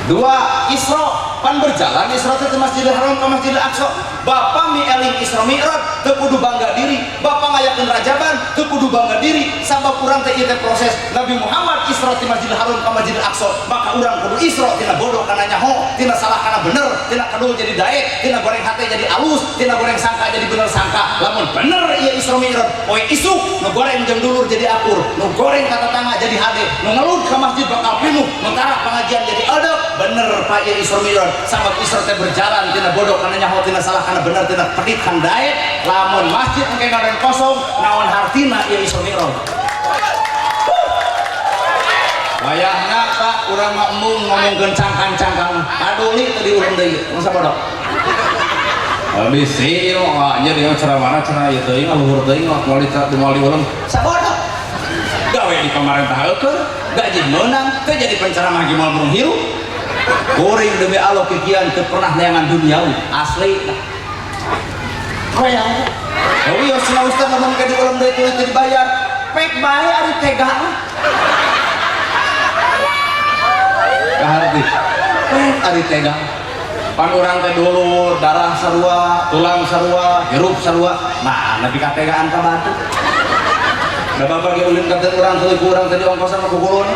Dua, Isra pan berjalan. Isra teh Masjidil Haram ke Masjidil Aqsa. Bapak mi eling Isra Mi'raj teu kudu bangga diri. Bapak ngayakeun rajaban teu kudu bangga diri, sabab urang teh ieu teh proses Nabi Muhammad Isra ti Masjidil Haram ke Masjidil Aqsa, maka urang kudu Isra tina bodoh kana nyaho, tina salah kana bener, tina kedul jadi daek, tina goreng hate jadi alus, tina goreng sangka jadi bener sangka. Lamun bener ieu Isra Mi'raj, poe isuk nu goreng jeung dulur jadi akur, nu goreng ka tetangga jadi hade, nu ngelud ka masjid bakal pinuh, nu tara pengajian jadi edek. Bener Pak ieu Isra Mi'raj, sabab Isra teh berjalan tina bodoh kana nyaho, tina salah kana bener, tina pedit kana daek. Lamun masjid engke ngadan kosong, naon hartina ieu Isra Mi'raj? Wayahna Pak, urang mah embung ngomongkeun cangkang-cangkang, paduli teu diurang deui, masa bodoh. Bisi ieu mah nya dia ceramahna cenah ieu teuing, luhur teuing, moal di moal diulang. Sabodoh. Gawe di pemerintah heukeun, gaji meunang, teu jadi penceramah ge moal burung hirup. Kuring demi Allah kikian teu pernah neangan duniawi, asli. Hoyong. Oh iya, cenah ustaz lamun ke diulang deui tuluy teu dibayar. Pek bae ari tega. Kaharti. Pek ari tega. Pan urang teh dulur, darah sarua, tulang sarua, hirup sarua. Nah, nepi ka tegaan ka batu. Da bapak ge ulin ka urang tuluy ku urang teh diongkosan ku kulon.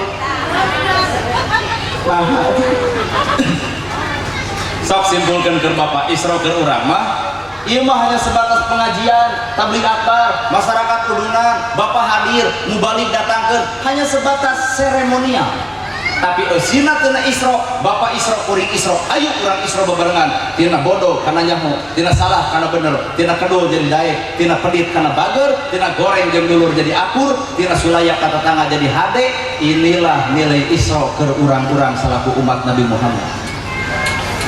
Nah, sok simpulkeun keur bapak, Isra keur urang mah ieu mah hanya sebatas pengajian, tabligh akbar, masyarakat udunan, bapak hadir, mubalig datangkeun, hanya sebatas seremonial. Tapi eusina tina Isra, bapak Isra, kuring Isra, ayo urang Isra bebarengan, tina bodoh kana nyaho, tina salah kana bener, tina kedul jadi daek, tina pedit kana bager, tina goreng jeung dulur jadi akur, tina sulaya ka tetangga jadi hade. Inilah nilai Isra keur urang-urang salaku umat Nabi Muhammad.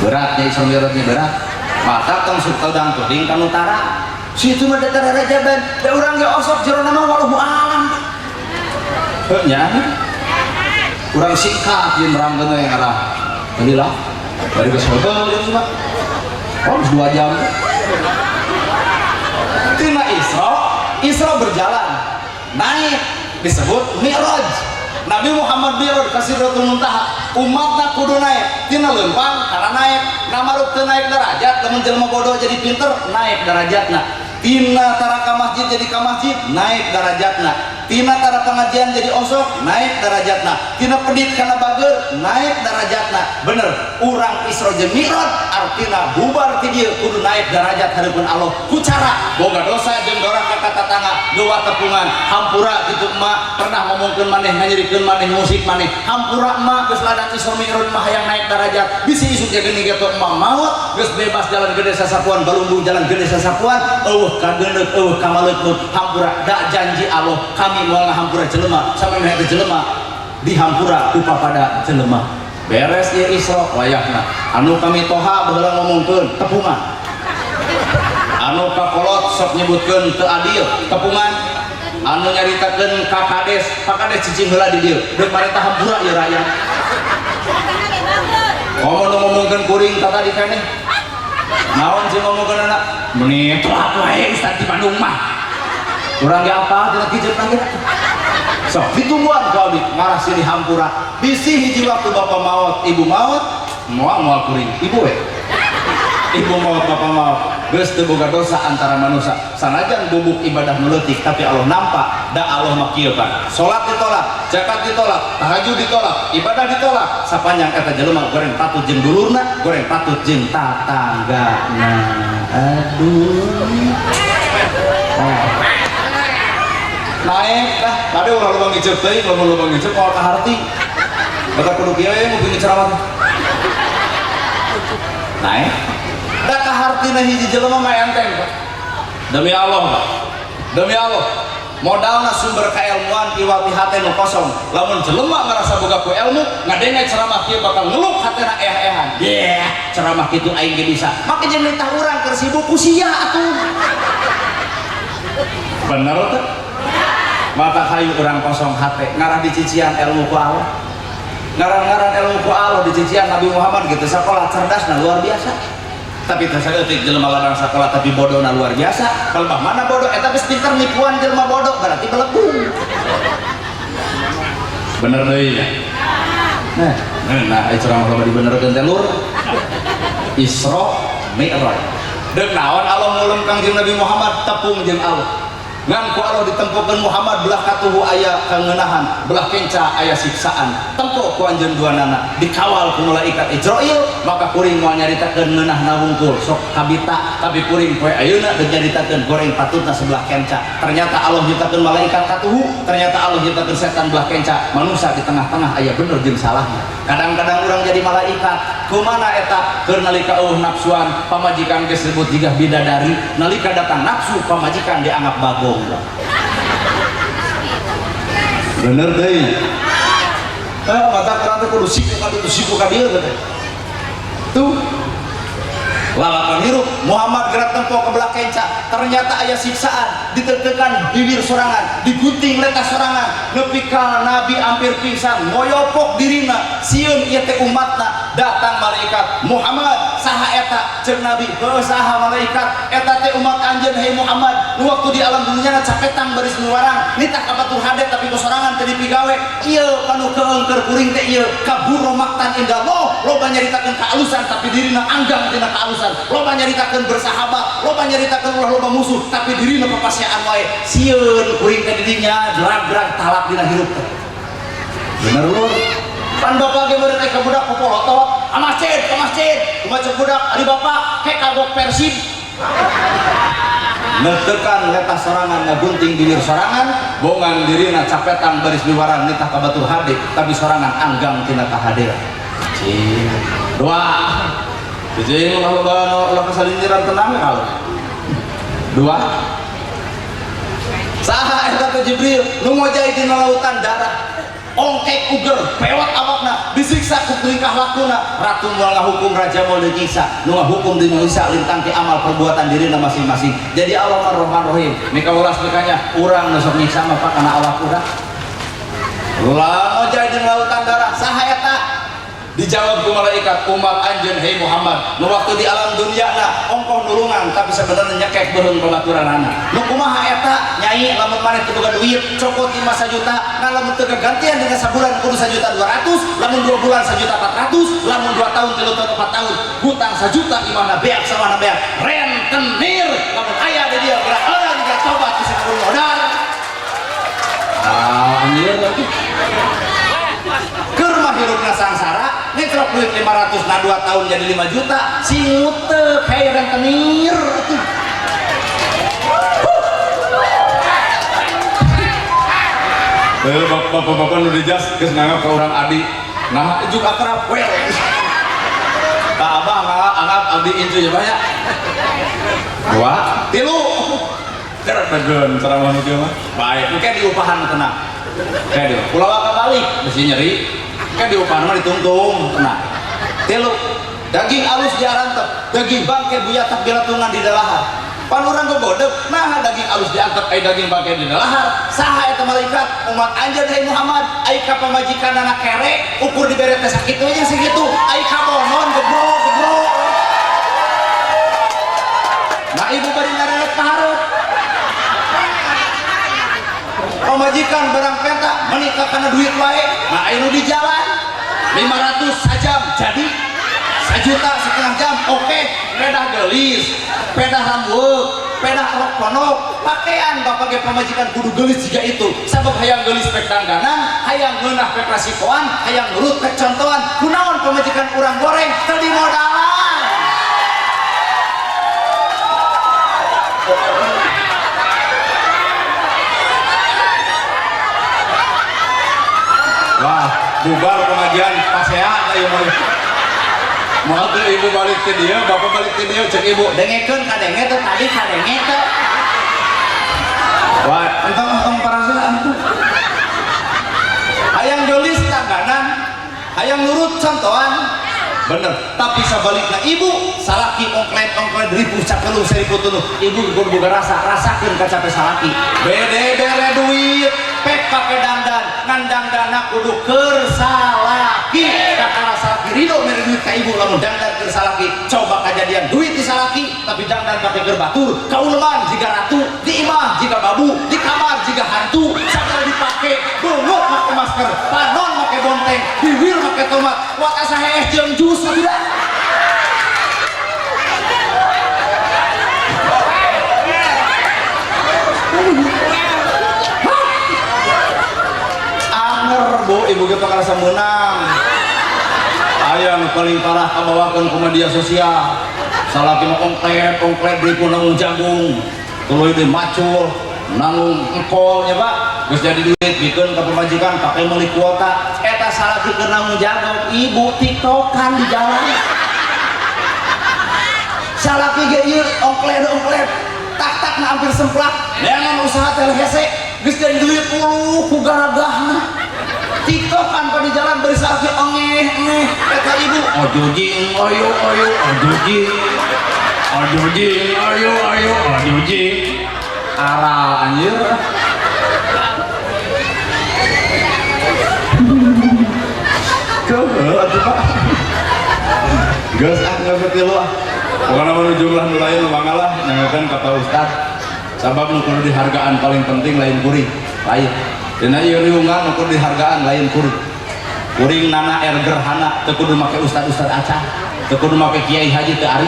Beratnya Isra Mi'rajnya berat. Mata tong sutodang tuding ka utara. Situ mah datara rajaban, da urang ge osok jerona mah wallahu alam. Heuh nya. Urang singkat jeung nerangkeun we ngarah. Tadi lah. Dari ke soto ieu mah. Oh, 2 jam. Tina Isra, Isra berjalan naik disebut Mi'raj. Nabi Muhammad Mi'raj ka Sidratul Muntaha, umatna kudu naik tina leumpang kana naik, namaruk teu naik derajat, lamun jelema bodoh jadi pinter naik derajatna, tina tara ka masjid jadi ka masjid naik derajatna, tina tara pengajian jadi osok naik derajatna, tina pedit kana bager naik derajatna. Bener urang Isra jeung Mi'raj artina bubar ti dieu kudu naik derajat hareupeun Allah ku cara boga dosa jeung doraka ka tatangga, gewa tepungan hampura kitu emak pernah ngomongkeun maneh, nganyerikeun maneh, musik maneh, hampura emak. Geus ladang Isra Mi'raj mah hayang naik derajat, bisi isuk ge geuning geto emak maot geus bebas jalan gede sasapuan, balumbung jalan gede sasapuan, eueuh kageneuk eueuh kamaleukmeuk, hampura da janji Allah kami moal ngahampura jelema sampai meh teh jelema dihampura ku papada jelema. Beres ieu Isra, wayahna anu kami toha baheula ngomongkeun tepungan, anu kakolot sok nyebutkeun teu adil tepungan, anu nyaritakeun ka kades, Pak Kades cicing heula di dieu deuk marentah hampura ieu rakyat. Ngomong nu ngomongkeun kuring ka tadi keneh naon sih ngomongkeun anak meni telat wae ustaz di Bandung mah urang ge apa tina kiceut lagi sok ditungguan ku abdi ngarah sini hampura. Bisi hiji waktu bapak maot ibu maot moal moal kuring ibu we, ibu maot bapak maot geus teu boga dosa antara manusia, sanajan bubuk ibadah nu leutik tapi Allah nampak. Da Allah mah kieu Pak, salat ditolak, zakat ditolak, tahajud ditolak, ibadah ditolak sapanjang eta jelema goreng patut jeung dulurna, goreng patut jeung tatanggana. Aduh, oh. Naik dah tadi ulah lubang ngiceup teuing, lamun lubang ngiceup moal kaharti. Bata kudu kieu we nguping ceramah naik da kahartina hiji jelema mah enteng Pak. Demi Allah Pak, demi Allah modalna sumber keilmuan iwal ti hate nu kosong. Lamun jelema ngarasa boga ku ilmu ngadenge ceramah kieu bakal ngeluk hatena eh-ehan, yeah ceramah kitu aing ge bisa, make jeung nitah urang keur sibuk ku sia atuh. Bener teu? Mata kayu urang kosong hate ngarah dicician ilmu ku Allah, ngarang-ngaran ilmu ku Allah dicician Nabi Muhammad gitu sekolah cerdasna luar biasa. Tapi teh saeutik jelema ladang sakola tapi bodona luar biasa. Palebah mana bodoh eta geus pinter nipuan jelema bodoh berarti belegung. Bener deui ya. Nah, nah ceramah loba dibenerkeun teh lur. Isra Mi'raj. Deuk naon Allah ngulem Kangjeng Nabi Muhammad tepung jeung Allah. Ngan ku Allah ditempokeun Muhammad belah katuhu aya kangeunahan, belah kenca aya siksaan. Tempo ku anjeun duanana dikawal ku malaikat Ijrail, maka kuring moal nyaritakeun ngeunahna wungkul sok kabita, tapi kuring poe ayeuna deuk nyaritakeun goreng patutna sebelah kenca. Ternyata Allah nyiptakeun malaikat katuhu, ternyata Allah nyiptakeun setan belah kenca. Manusia di tengah-tengah aya bener jeung salahna. Kadang-kadang urang jadi malaikat, kumana eta keur nalika eueuh nafsuan, pamajikan geus disebut jiga bidadari, nalika datang nafsu pamajikan dianggap bagong. Bener deui. Mata kurang teh kudu siku ka ditu siku ka dieu teh. Tuh. Lalapan hirup Muhammad gerak tempo ke belah kenca, ternyata aya siksaan, ditetekan bibir sorangan, digunting letah sorangan, nepi ka Nabi hampir pingsan, ngoyopok dirina, sieun ieu teh umatna. Datang malaikat, Muhammad saha eta? Ceuk Nabi, heuh saha malaikat? Eta teh umat anjeun hei Muhammad. Nu waktu di alam dunia capetang baris nuwarang, nitah ka batur hade tapi ku sorangan teu dipigawe. Ieu anu keungker kuring teh ieu kaburo maktan indallah, loba nyaritakeun kaalusan tapi dirina anggang tina kaalusan. Loba nyaritakeun bersahabat, loba nyaritakeun ulah loba musuh tapi dirina papasiaan wae. Sieun kuring teh didinya gerag-gerag talak dina hirup teh. Bener lur. Pan bapak ge meureun ka budak popolotot, ka masjid, ka masjid. Kumaha ceuk budak, ari bapak ke kagok Persib. Netekan letah sorangan ngagunting bibir sorangan, bongan dirina capetan baris biwaran nitah ka batur hade, tapi sorangan anggang tina kahadea. Cing. Dua. Cicing ulah loba ulah kasalindiran tenang kalau. Dua. Saha eta teh Jibril nu ngojay dina lautan darah. Ongkek uger pewat awakna disiksa ku tingkah lakuna. Ratu moal ngahukum, raja moal dinyiksa, nu ngahukum dinyiksa lintang ti amal perbuatan dirina masing-masing. Jadi Allah Ar-Rahman Rahim mika ulas mikanya urang nu sok nyiksa mah Pak kana awak urang. Lah ngojay dina lautan darah saha eta? Dijawab ku malaikat, umat anjeun hei Muhammad nu waktu di alam dunia na ongkoh nulungan tapi sebenarnya nyekek beuheung babaturanana. Nu kumaha eta? Nyai lamun maneh teu boga duit cokot 5 sajuta, nah lamun teu kagantian dina sabulan kudu 1.200.000, lamun 2 bulan 1.400.000, lamun 2 tahun 3 tahun 4 tahun hutang 1 juta imahna beak sawahna beak rentenir. Lamun aya di dieu gerak orang gerak tobat bisa kabur modal. Ah anjir keur mah hirupna sangsara ngetrok duit 500 na 2 tahun jadi 5 juta singuteuk hei rentenir. Bapak-bapak nu di jas geus nganggap ka urang adi nah juk akrab we ka abah nganggap abdi incu nya banyak. Dua tilu cerdegeun ceramah nu kieu mah baik engke diupahan tenang kayak di pulau balik mesti nyeri kayak diupahan mah ditungtung tenang. Tilu daging alus diarantep, daging bangke buyatak bilatungan di dalahar. Pan urang gogodeg nah daging alus diantep ai daging bangke di dalahar. Saha eta malaikat? Umat anjeun hei Muhammad ai ka pamajikanana kere ukur dibere teh sakitu nya sakitu ai ka bonon gebrok gebrok. Nah ibu bari ngareret pahareup pamajikan barang penta menikah karena duit wae. Nah anu di jalan 500 sajam jadi 1,5 juta jam oke. Pedah gelis, pedah rambut, pedah rok ponok, pakaian bapak ge pamajikan kudu gelis jika itu. Sabab hayang gelis pek dangdanan, hayang ngeunah pek rasikoan, hayang nurut pek contohan. Kunaon pamajikan urang goreng teu dimodalan. Wah, bubar pengajian pasea ieu mah. Moal teu ibu balik ke dia, bapak balik ke dia, cek ibu dengekeun kadenge teh tadi kadenge teh. Wah, entong-entong parasea atuh. Hayang geulis tangganan, hayang nurut contohan. Bener, tapi sabalikna ibu salaki ongklet-ongklet ribu capelung seribu tuluh. Ibu kudu boga rasa, rasakeun ka cape salaki. Bede bere duit, pek pake dandan, ngandang dana kudu keur salaki. Kakara salaki ridho mere duit ka ibu lamun dandan keur salaki. Coba kajadian kejadian duit di salaki tapi jangan pake keur batur, kauleman jiga ratu, di imah jiga babu, di kamar jiga hantu, sagala dipake, beungeut make masker, panon make bonteng, bibir make tomat, kuat asa heeh jeung jus sudah. Anger bu, ibu gitu ngerasa menang. Aya nu paling parah kabawakeun ku media sosial. Salaki mah ongklet, ongklet deui ku nanggung jagung. Tuluy deui macul, nanggung engkol nya Pak. Geus jadi duit bikeun ka pamajikan pake meuli kuota. Eta salaki keur nanggung jagung, ibu tiktokan di jalan. Salaki ge ieu ongklet ongklet, tak-tak na hampir semplak. Neangan usaha teh hese, geus jadi duit uluh ku garagahna. TikTokan pada jalan beri salaki ongeh engeh eta ibu ojojing ayo ayo ojojing ojojing ayo ayo ojojing arah anjir. Keuheuh atuh Pak. Geus ah geus tilu ah. Pokona mah nu jumlah nu lain mangga lah nyangakeun ka Pak Ustad. Sabab nu kudu dihargaan paling penting lain kuring, lain. Dina ieu riungan nu kudu dihargaan lain kuring. Kuring nana er gerhana teu kudu make ustad-ustad acan, teu kudu make kiai haji teu ari,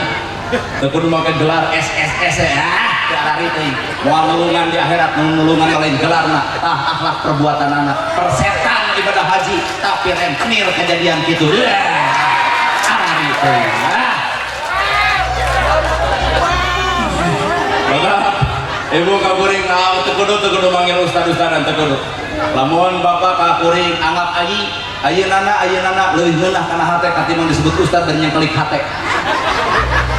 teu kudu make gelar SSS ah teu arari teuing. Moal nulungan di akhirat nu nulungan lain gelarna, tah akhlak perbuatanana. Persetan ibadah haji tapi rentenir kejadian kitu. Arari teuing. Ah. Bapak, ibu kakuring teu kudu manggil ustad-ustadan teu kudu. Lamun bapak kakuring anggap ayi, ayeunana leuwih ngeunah kana hate katimbang disebut ustad dan nyengkelik hate.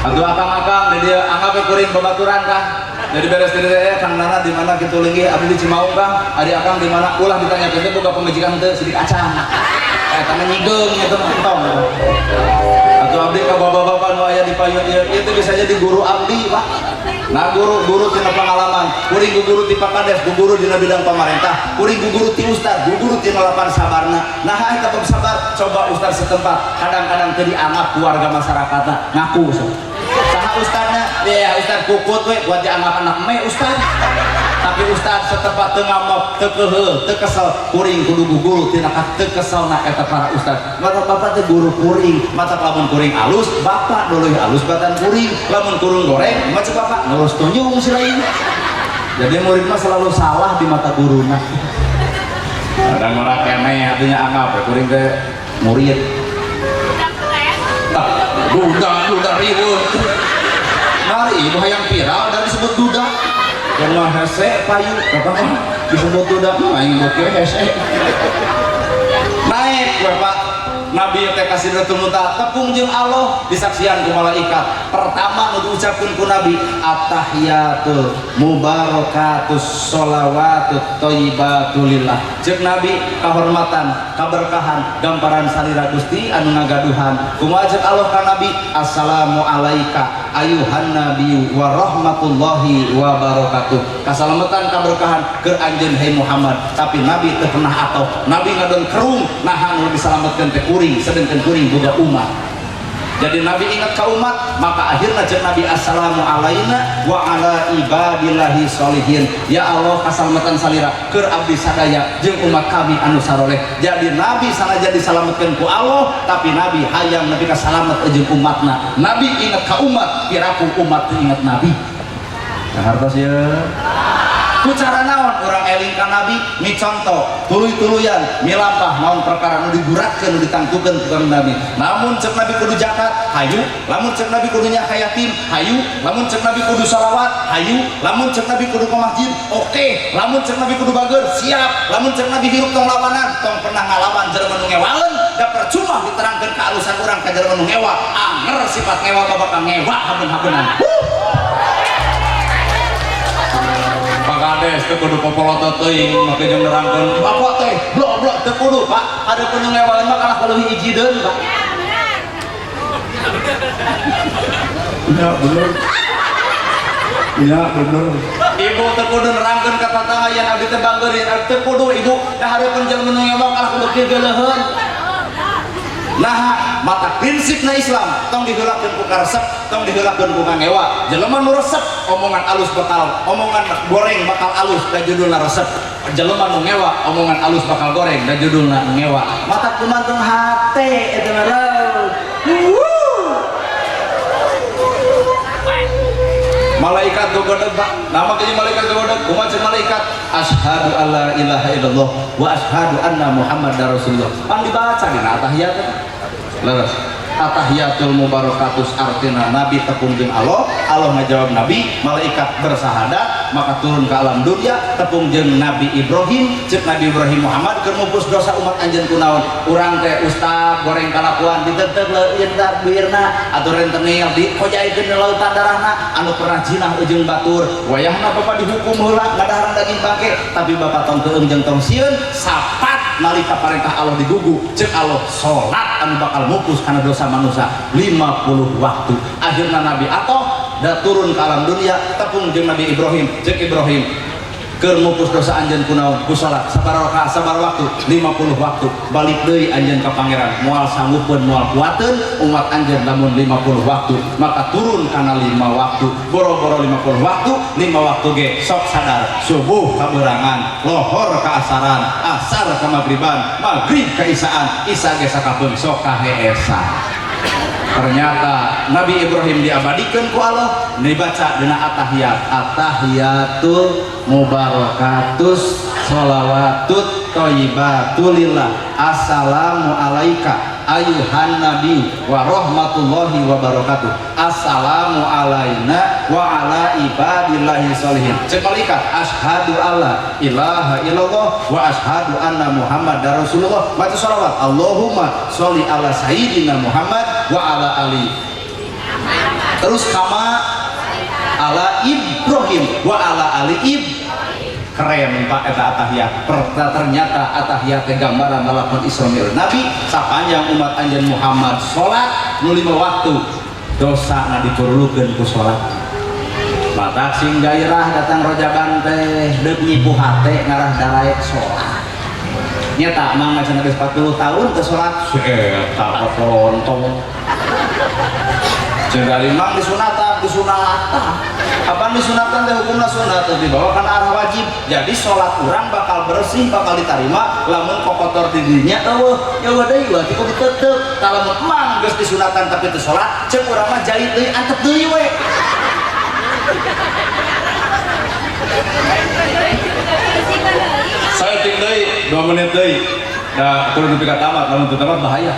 Atuh akang-akang di dieu anggap we kuring babaturan kah. Jadi beres di dieu Kang Nana di mana kitu leunggih abdi di Cimaung kah, adi akang di mana ulah ditanyakeun teh boga pamajikan teu sidik acan. Eta mah nyigeung eta mah entong. Atuh abdi ka bapak-bapak nu aya di payun ieu, ieu teh bisa jadi guru abdi, Pak. Nah guru tina pengalaman, kuring guru ti Pak Kades, guru dina bidang pamarentah, kuring guru ti ustad, guru tina lapan sabarna. Nah eta bab sabar, coba ustad setempat, kadang-kadang teu dianggap keluarga masyarakatna, ngaku sok. Saha ustadna? Ya ustad kukut we buat dianggap anak me ustad. Tapi ustad setempat teu ngamok, teu keuheul, teu kesel, kuring kudu guru tina teu keselna eta para ustad. Mata bapak teh guru kuring, mata lamun kuring alus, bapak duluy alus batan kuring, lamun kurung goreng, macam bapak ngurus tunjung si lain. Jadi murid mah selalu salah di mata guruna. Kadang marah keneh artinya anggap ya kuring teh murid. Tah, duda duda riweuh. Mari ibu hayang viral dan disebut duda. Yang mah hese payu, kata mah disebut duda, mah aing bokeh hese. Naik we Pak. Nabi teh ka Sidratul Muntaha tepung jeung Allah disaksian ku malaikat. Pertama nu diucapkeun ku Nabi attahiyatu mubarakatus sholawatut thayyibatulillah. Ceuk Nabi kahormatan, kaberkahan, gamparan salira Gusti anu ngagaduhan. Kumaha ceuk Allah ka Nabi? Assalamu alaika ayuhan nabiyyu wa rahmatullahi wa barakatuh. Kasalametan kaberkahan keur anjeun hai Muhammad. Tapi Nabi teu pernah atoh. Nabi ngadon kerung naha nu disalametkeun teh kuring, sedengkeun kuring boga umat. Jadi Nabi ingat ke umat, maka akhirnya cek Nabi assalamu alaina wa ala ibadillahi sholihin. Ya Allah kasalamatan salira keur abdi sadaya jeung umat kami anu saroleh. Jadi Nabi sanajan disalametkeun ku Allah, tapi Nabi hayang nepi ka salamet jeung umatna. Nabi ingat ka umat, piraku umat teu ingat Nabi. Hartos ya. Ku cara naon urang eling ka Nabi miconto tuluy-tuluyan milampah naon perkara nu diguratkeun nu ditangtukeun ku Nabi. Lamun cek Nabi kudu zakat, hayu. Lamun cek Nabi kudu nyah ka yatim, hayu. Lamun cek Nabi kudu salawat, hayu. Lamun cek Nabi kudu ke masjid, oke. Lamun cek Nabi kudu bager, siap. Lamun cek Nabi hirup tong lawanan, tong pernah ngalawan jelema nu ngewaeun, da percuma diterangkeun kealusan urang ka jelema nu ngewa. Anger sifat ngewa bakal ngewa haben-habenan. Pak Kades teu kudu popolotot teuing make jeung nerangkeun bapak teh blok-blok teu kudu Pak, ada kudu ngewaeun mah kalah leuwih ijideun Pak. Ya bener. Ya bener. Ibu teu kudu nerangkeun ka tatangga yang abdi teh bangeurin, abdi teu kudu ibu da hareupeun jelema nu ngewa kalah kudu kieu geuleuheun. Nah, mata prinsipna Islam tong diheulakeun ku karesep, tong diheulakeun ku ngangewa. Jelema nu resep omongan alus bakal omongan goreng bakal alus da judulna resep. Jelema nu ngewa omongan alus bakal goreng da judulna ngewa. Mata kumantung hate eta mah rau. Malaikat gogodeg, Pak. Nama kayaknya malaikat gogodeg. Kumaha cek malaikat? Asyhadu alla ilaha illallah wa asyhadu anna Muhammadar Rasulullah. Pan dibaca dina atahiyat. Leres. Atahiyatul mubarakatus artina nabi tepung jeung Allah, Allah ngajawab nabi, malaikat bersahadat, maka turun ke alam dunia tepung jeung Nabi Ibrahim, cek Nabi Ibrahim Muhammad keur mupus dosa umat anjeun kunaon? Urang teh ustaz goreng kalakuan diteuteup leueut duirna atuh rentenir dikojaikeun di lautan darahna anu pernah jinah ujung batur. Wayahna bapak dihukum heula ngadaharan daging bangke, tapi bapak tong keung jeung tong sieun sapat nalika parentah Allah digugu, cek Allah salat anu bakal mupus kana dosa manusia 50 waktu. Akhirna Nabi atoh da turun ke alam dunia tepung jeung Nabi Ibrahim, cek Ibrahim keur mupus dosa anjeun kunaon? Ku salat sabaraha rakaat sabaraha waktu? 50 waktu. Balik deui anjeun ka pangeran, moal sanggupeun moal kuateun umat anjeun lamun 50 waktu, maka turun kana 5 waktu. Boro-boro 50 waktu, 5 waktu ge sok sadar subuh kabeurangan, lohor ka asaran, asar ka magriban, maghrib ka isaan, isa ge sakapeung sok kaheesa. Ternyata Nabi Ibrahim diabadikan ku Allah dibaca dina atahiyat, atahiyatul mubarakatus sholawatut thayyibatulillah, assalamu alaika ayuhan nabi wa rahmatullahi wa barakatuh, assalamu alaina wa ala ibadillahi sholihin. Cek malaikat asyhadu alla ilaha illallah wa asyhadu anna muhammadar rasulullah. Baca sholawat Allahumma sholli ala sayyidina Muhammad wa ala ali, terus kama ala Ibrahim wa ala ali Ib. Keren Pak eta atahiyat. Ternyata atahiyat teh gambaran lalakon Isra Mi'raj Nabi sapanjang umat anjeun Muhammad salat nu 5 waktu dosa na diperlukeun ku salat. Matak sing gairah datang rojaban teh deuk nyipu hate ngarah daraek salat. Nyata mang macan geus 40 tahun teu salat eta kontol. Jeung dari mang disunatan, disunatan. Apa disunatan teh hukumna sunat teu dibawa kana arah wajib. Jadi salat urang bakal bersih, bakal diterima lamun kokotor di dirinya eueuh. Eueuh deui berarti kudu tetep. Tah lamun mang geus disunatan tapi teu salat, ceuk urang mah jait deui antep deui we. Saya tik deui 2 menit deui. Da kudu nepi ka tamat, lamun teu tamat bahaya.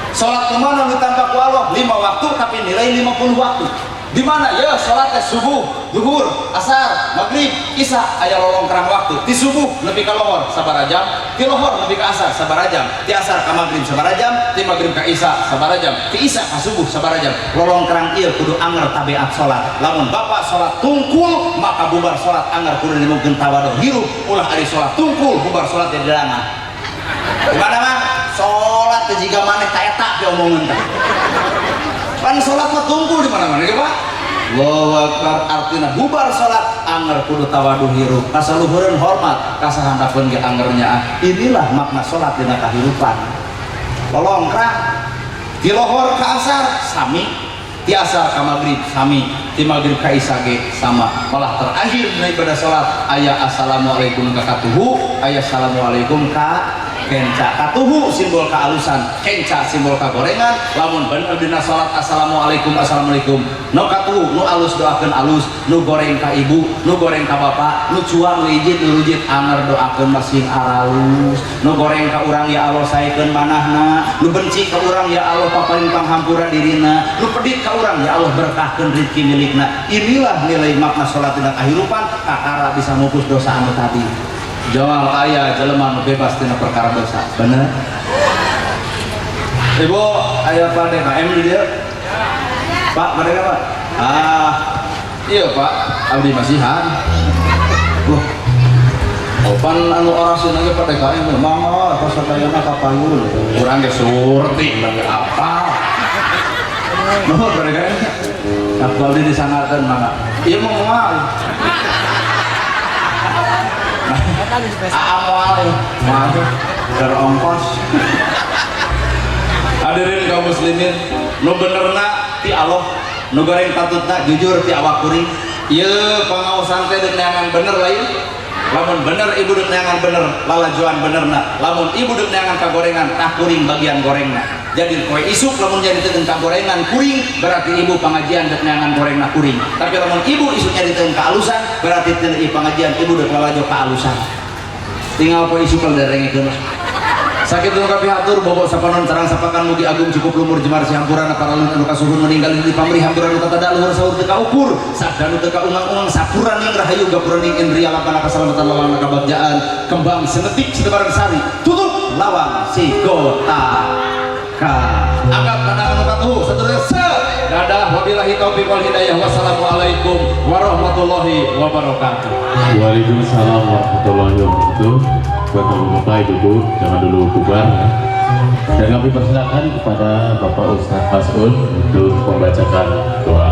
Salat kemana ditambah ku Allah? 5 waktu tapi nilai 50 waktu. Di mana? Ya salat teh subuh, zuhur, asar, maghrib, isya aya lolongkrang waktu. Di subuh nepi ka lohor sabaraha jam, ti lohor nepi ka asar sabaraha jam, ti asar ka maghrib sabaraha jam, ti maghrib ka isya sabaraha jam, ti isya ka subuh sabaraha jam. Lolongkrang ieu kudu anger tabiat salat. Lamun bapak salat tungkul maka bubar salat anger kudu dimungkeun tawadhu hirup, ulah ari salat tungkul bubar salat di dalangan. Gimana mah? Salat teh jiga maneh ta eta diomongeun teh. Pan salat mah tungkul di mana-mana ge Pak. Allahu Akbar artina bubar salat anger kudu tawadhu hirup, kasaluhureun hormat, kasahandapeun ge anger nyaah. Inilah makna salat dina kahirupan. Lolongkrang ti lohor ka asar sami, ti asar ka maghrib sami, ti maghrib ka isya ge sama. Malah terakhir dina ibadah salat aya assalamualaikum ka katuhu, aya assalamualaikum ka kenca. Katuhu simbol kealusan, kenca simbol kagorengan. Lamun bener dina salat assalamualaikum assalamualaikum, nu katuhu nu alus doakeun alus, nu goreng ka ibu, nu goreng ka bapak, nu cuang nu ijid nu rujit anger doakeun masing aralus, nu goreng ka urang ya Allah saekeun manahna, nu benci ka urang ya Allah paparin panghampura dirina, nu pedit ka urang ya Allah berkahkeun rezeki milikna. Inilah nilai makna salat dina kahirupan kakara bisa ngupus dosa anu tadi. Jual aya jelema nu bebas tina perkara dosa. Bener? Ibu, aya Pak DKM di dieu? Pak, Pak DKM, Pak? Ah, iya Pak, abdi masihan. Loh, opan anu orasi ge Pak DKM mangga tos sadayana ka payun. Urang ge surti, urang ge apal. Nuhun Pak DKM. Nah, abdi disangarkeun mangga. Ieu mah moal. Aa moal, moal berongkos. Kaum muslimin, nu benerna ti Allah, nu goreng patutna jujur ti awak kuring. Ieu pangaosan teh deuk neangan bener lain. Lamun bener ibu deuk neangan bener, lalajoan benerna. Lamun ibu deuk neangan kagorengan, tah kuring bagian gorengna. Jadi poe isuk lamun nyaritakeun kagorengan kuring, berarti ibu pengajian deuk neangan gorengna kuring. Tapi lamun ibu isuk nyaritakeun kaalusan, berarti teu pengajian ibu deuk lalajo kaalusan. Tinggal poe isuk darengekeun lah. Sakitu nu kapihatur, bobok sapanon sareng sapakan, mugi agung cukup lumur jemar sihampurana para leluhur anu kasuhun meninggal di pamrih hampuran nu katada luhur saur teu kaukur sabda nu teu kaungang-ungang. Sapuraning rahayu, gapuraning indria, lampana kasalamatan, lawang kabagjaan kembang senetik sedebaran sari, tutup lawang si ka angkat pandangan nu katuhu saturnya se dadah. Wabillahi taufiq wal hidayah, wassalamualaikum warahmatullahi wabarakatuh. Waalaikumsalam warahmatullahi wabarakatuh. Buat bapak-bapak, ibu-ibu, jangan dulu bubar ya. Dan kami persilakan kepada Bapak Ustadz Mas'ud untuk membacakan doa.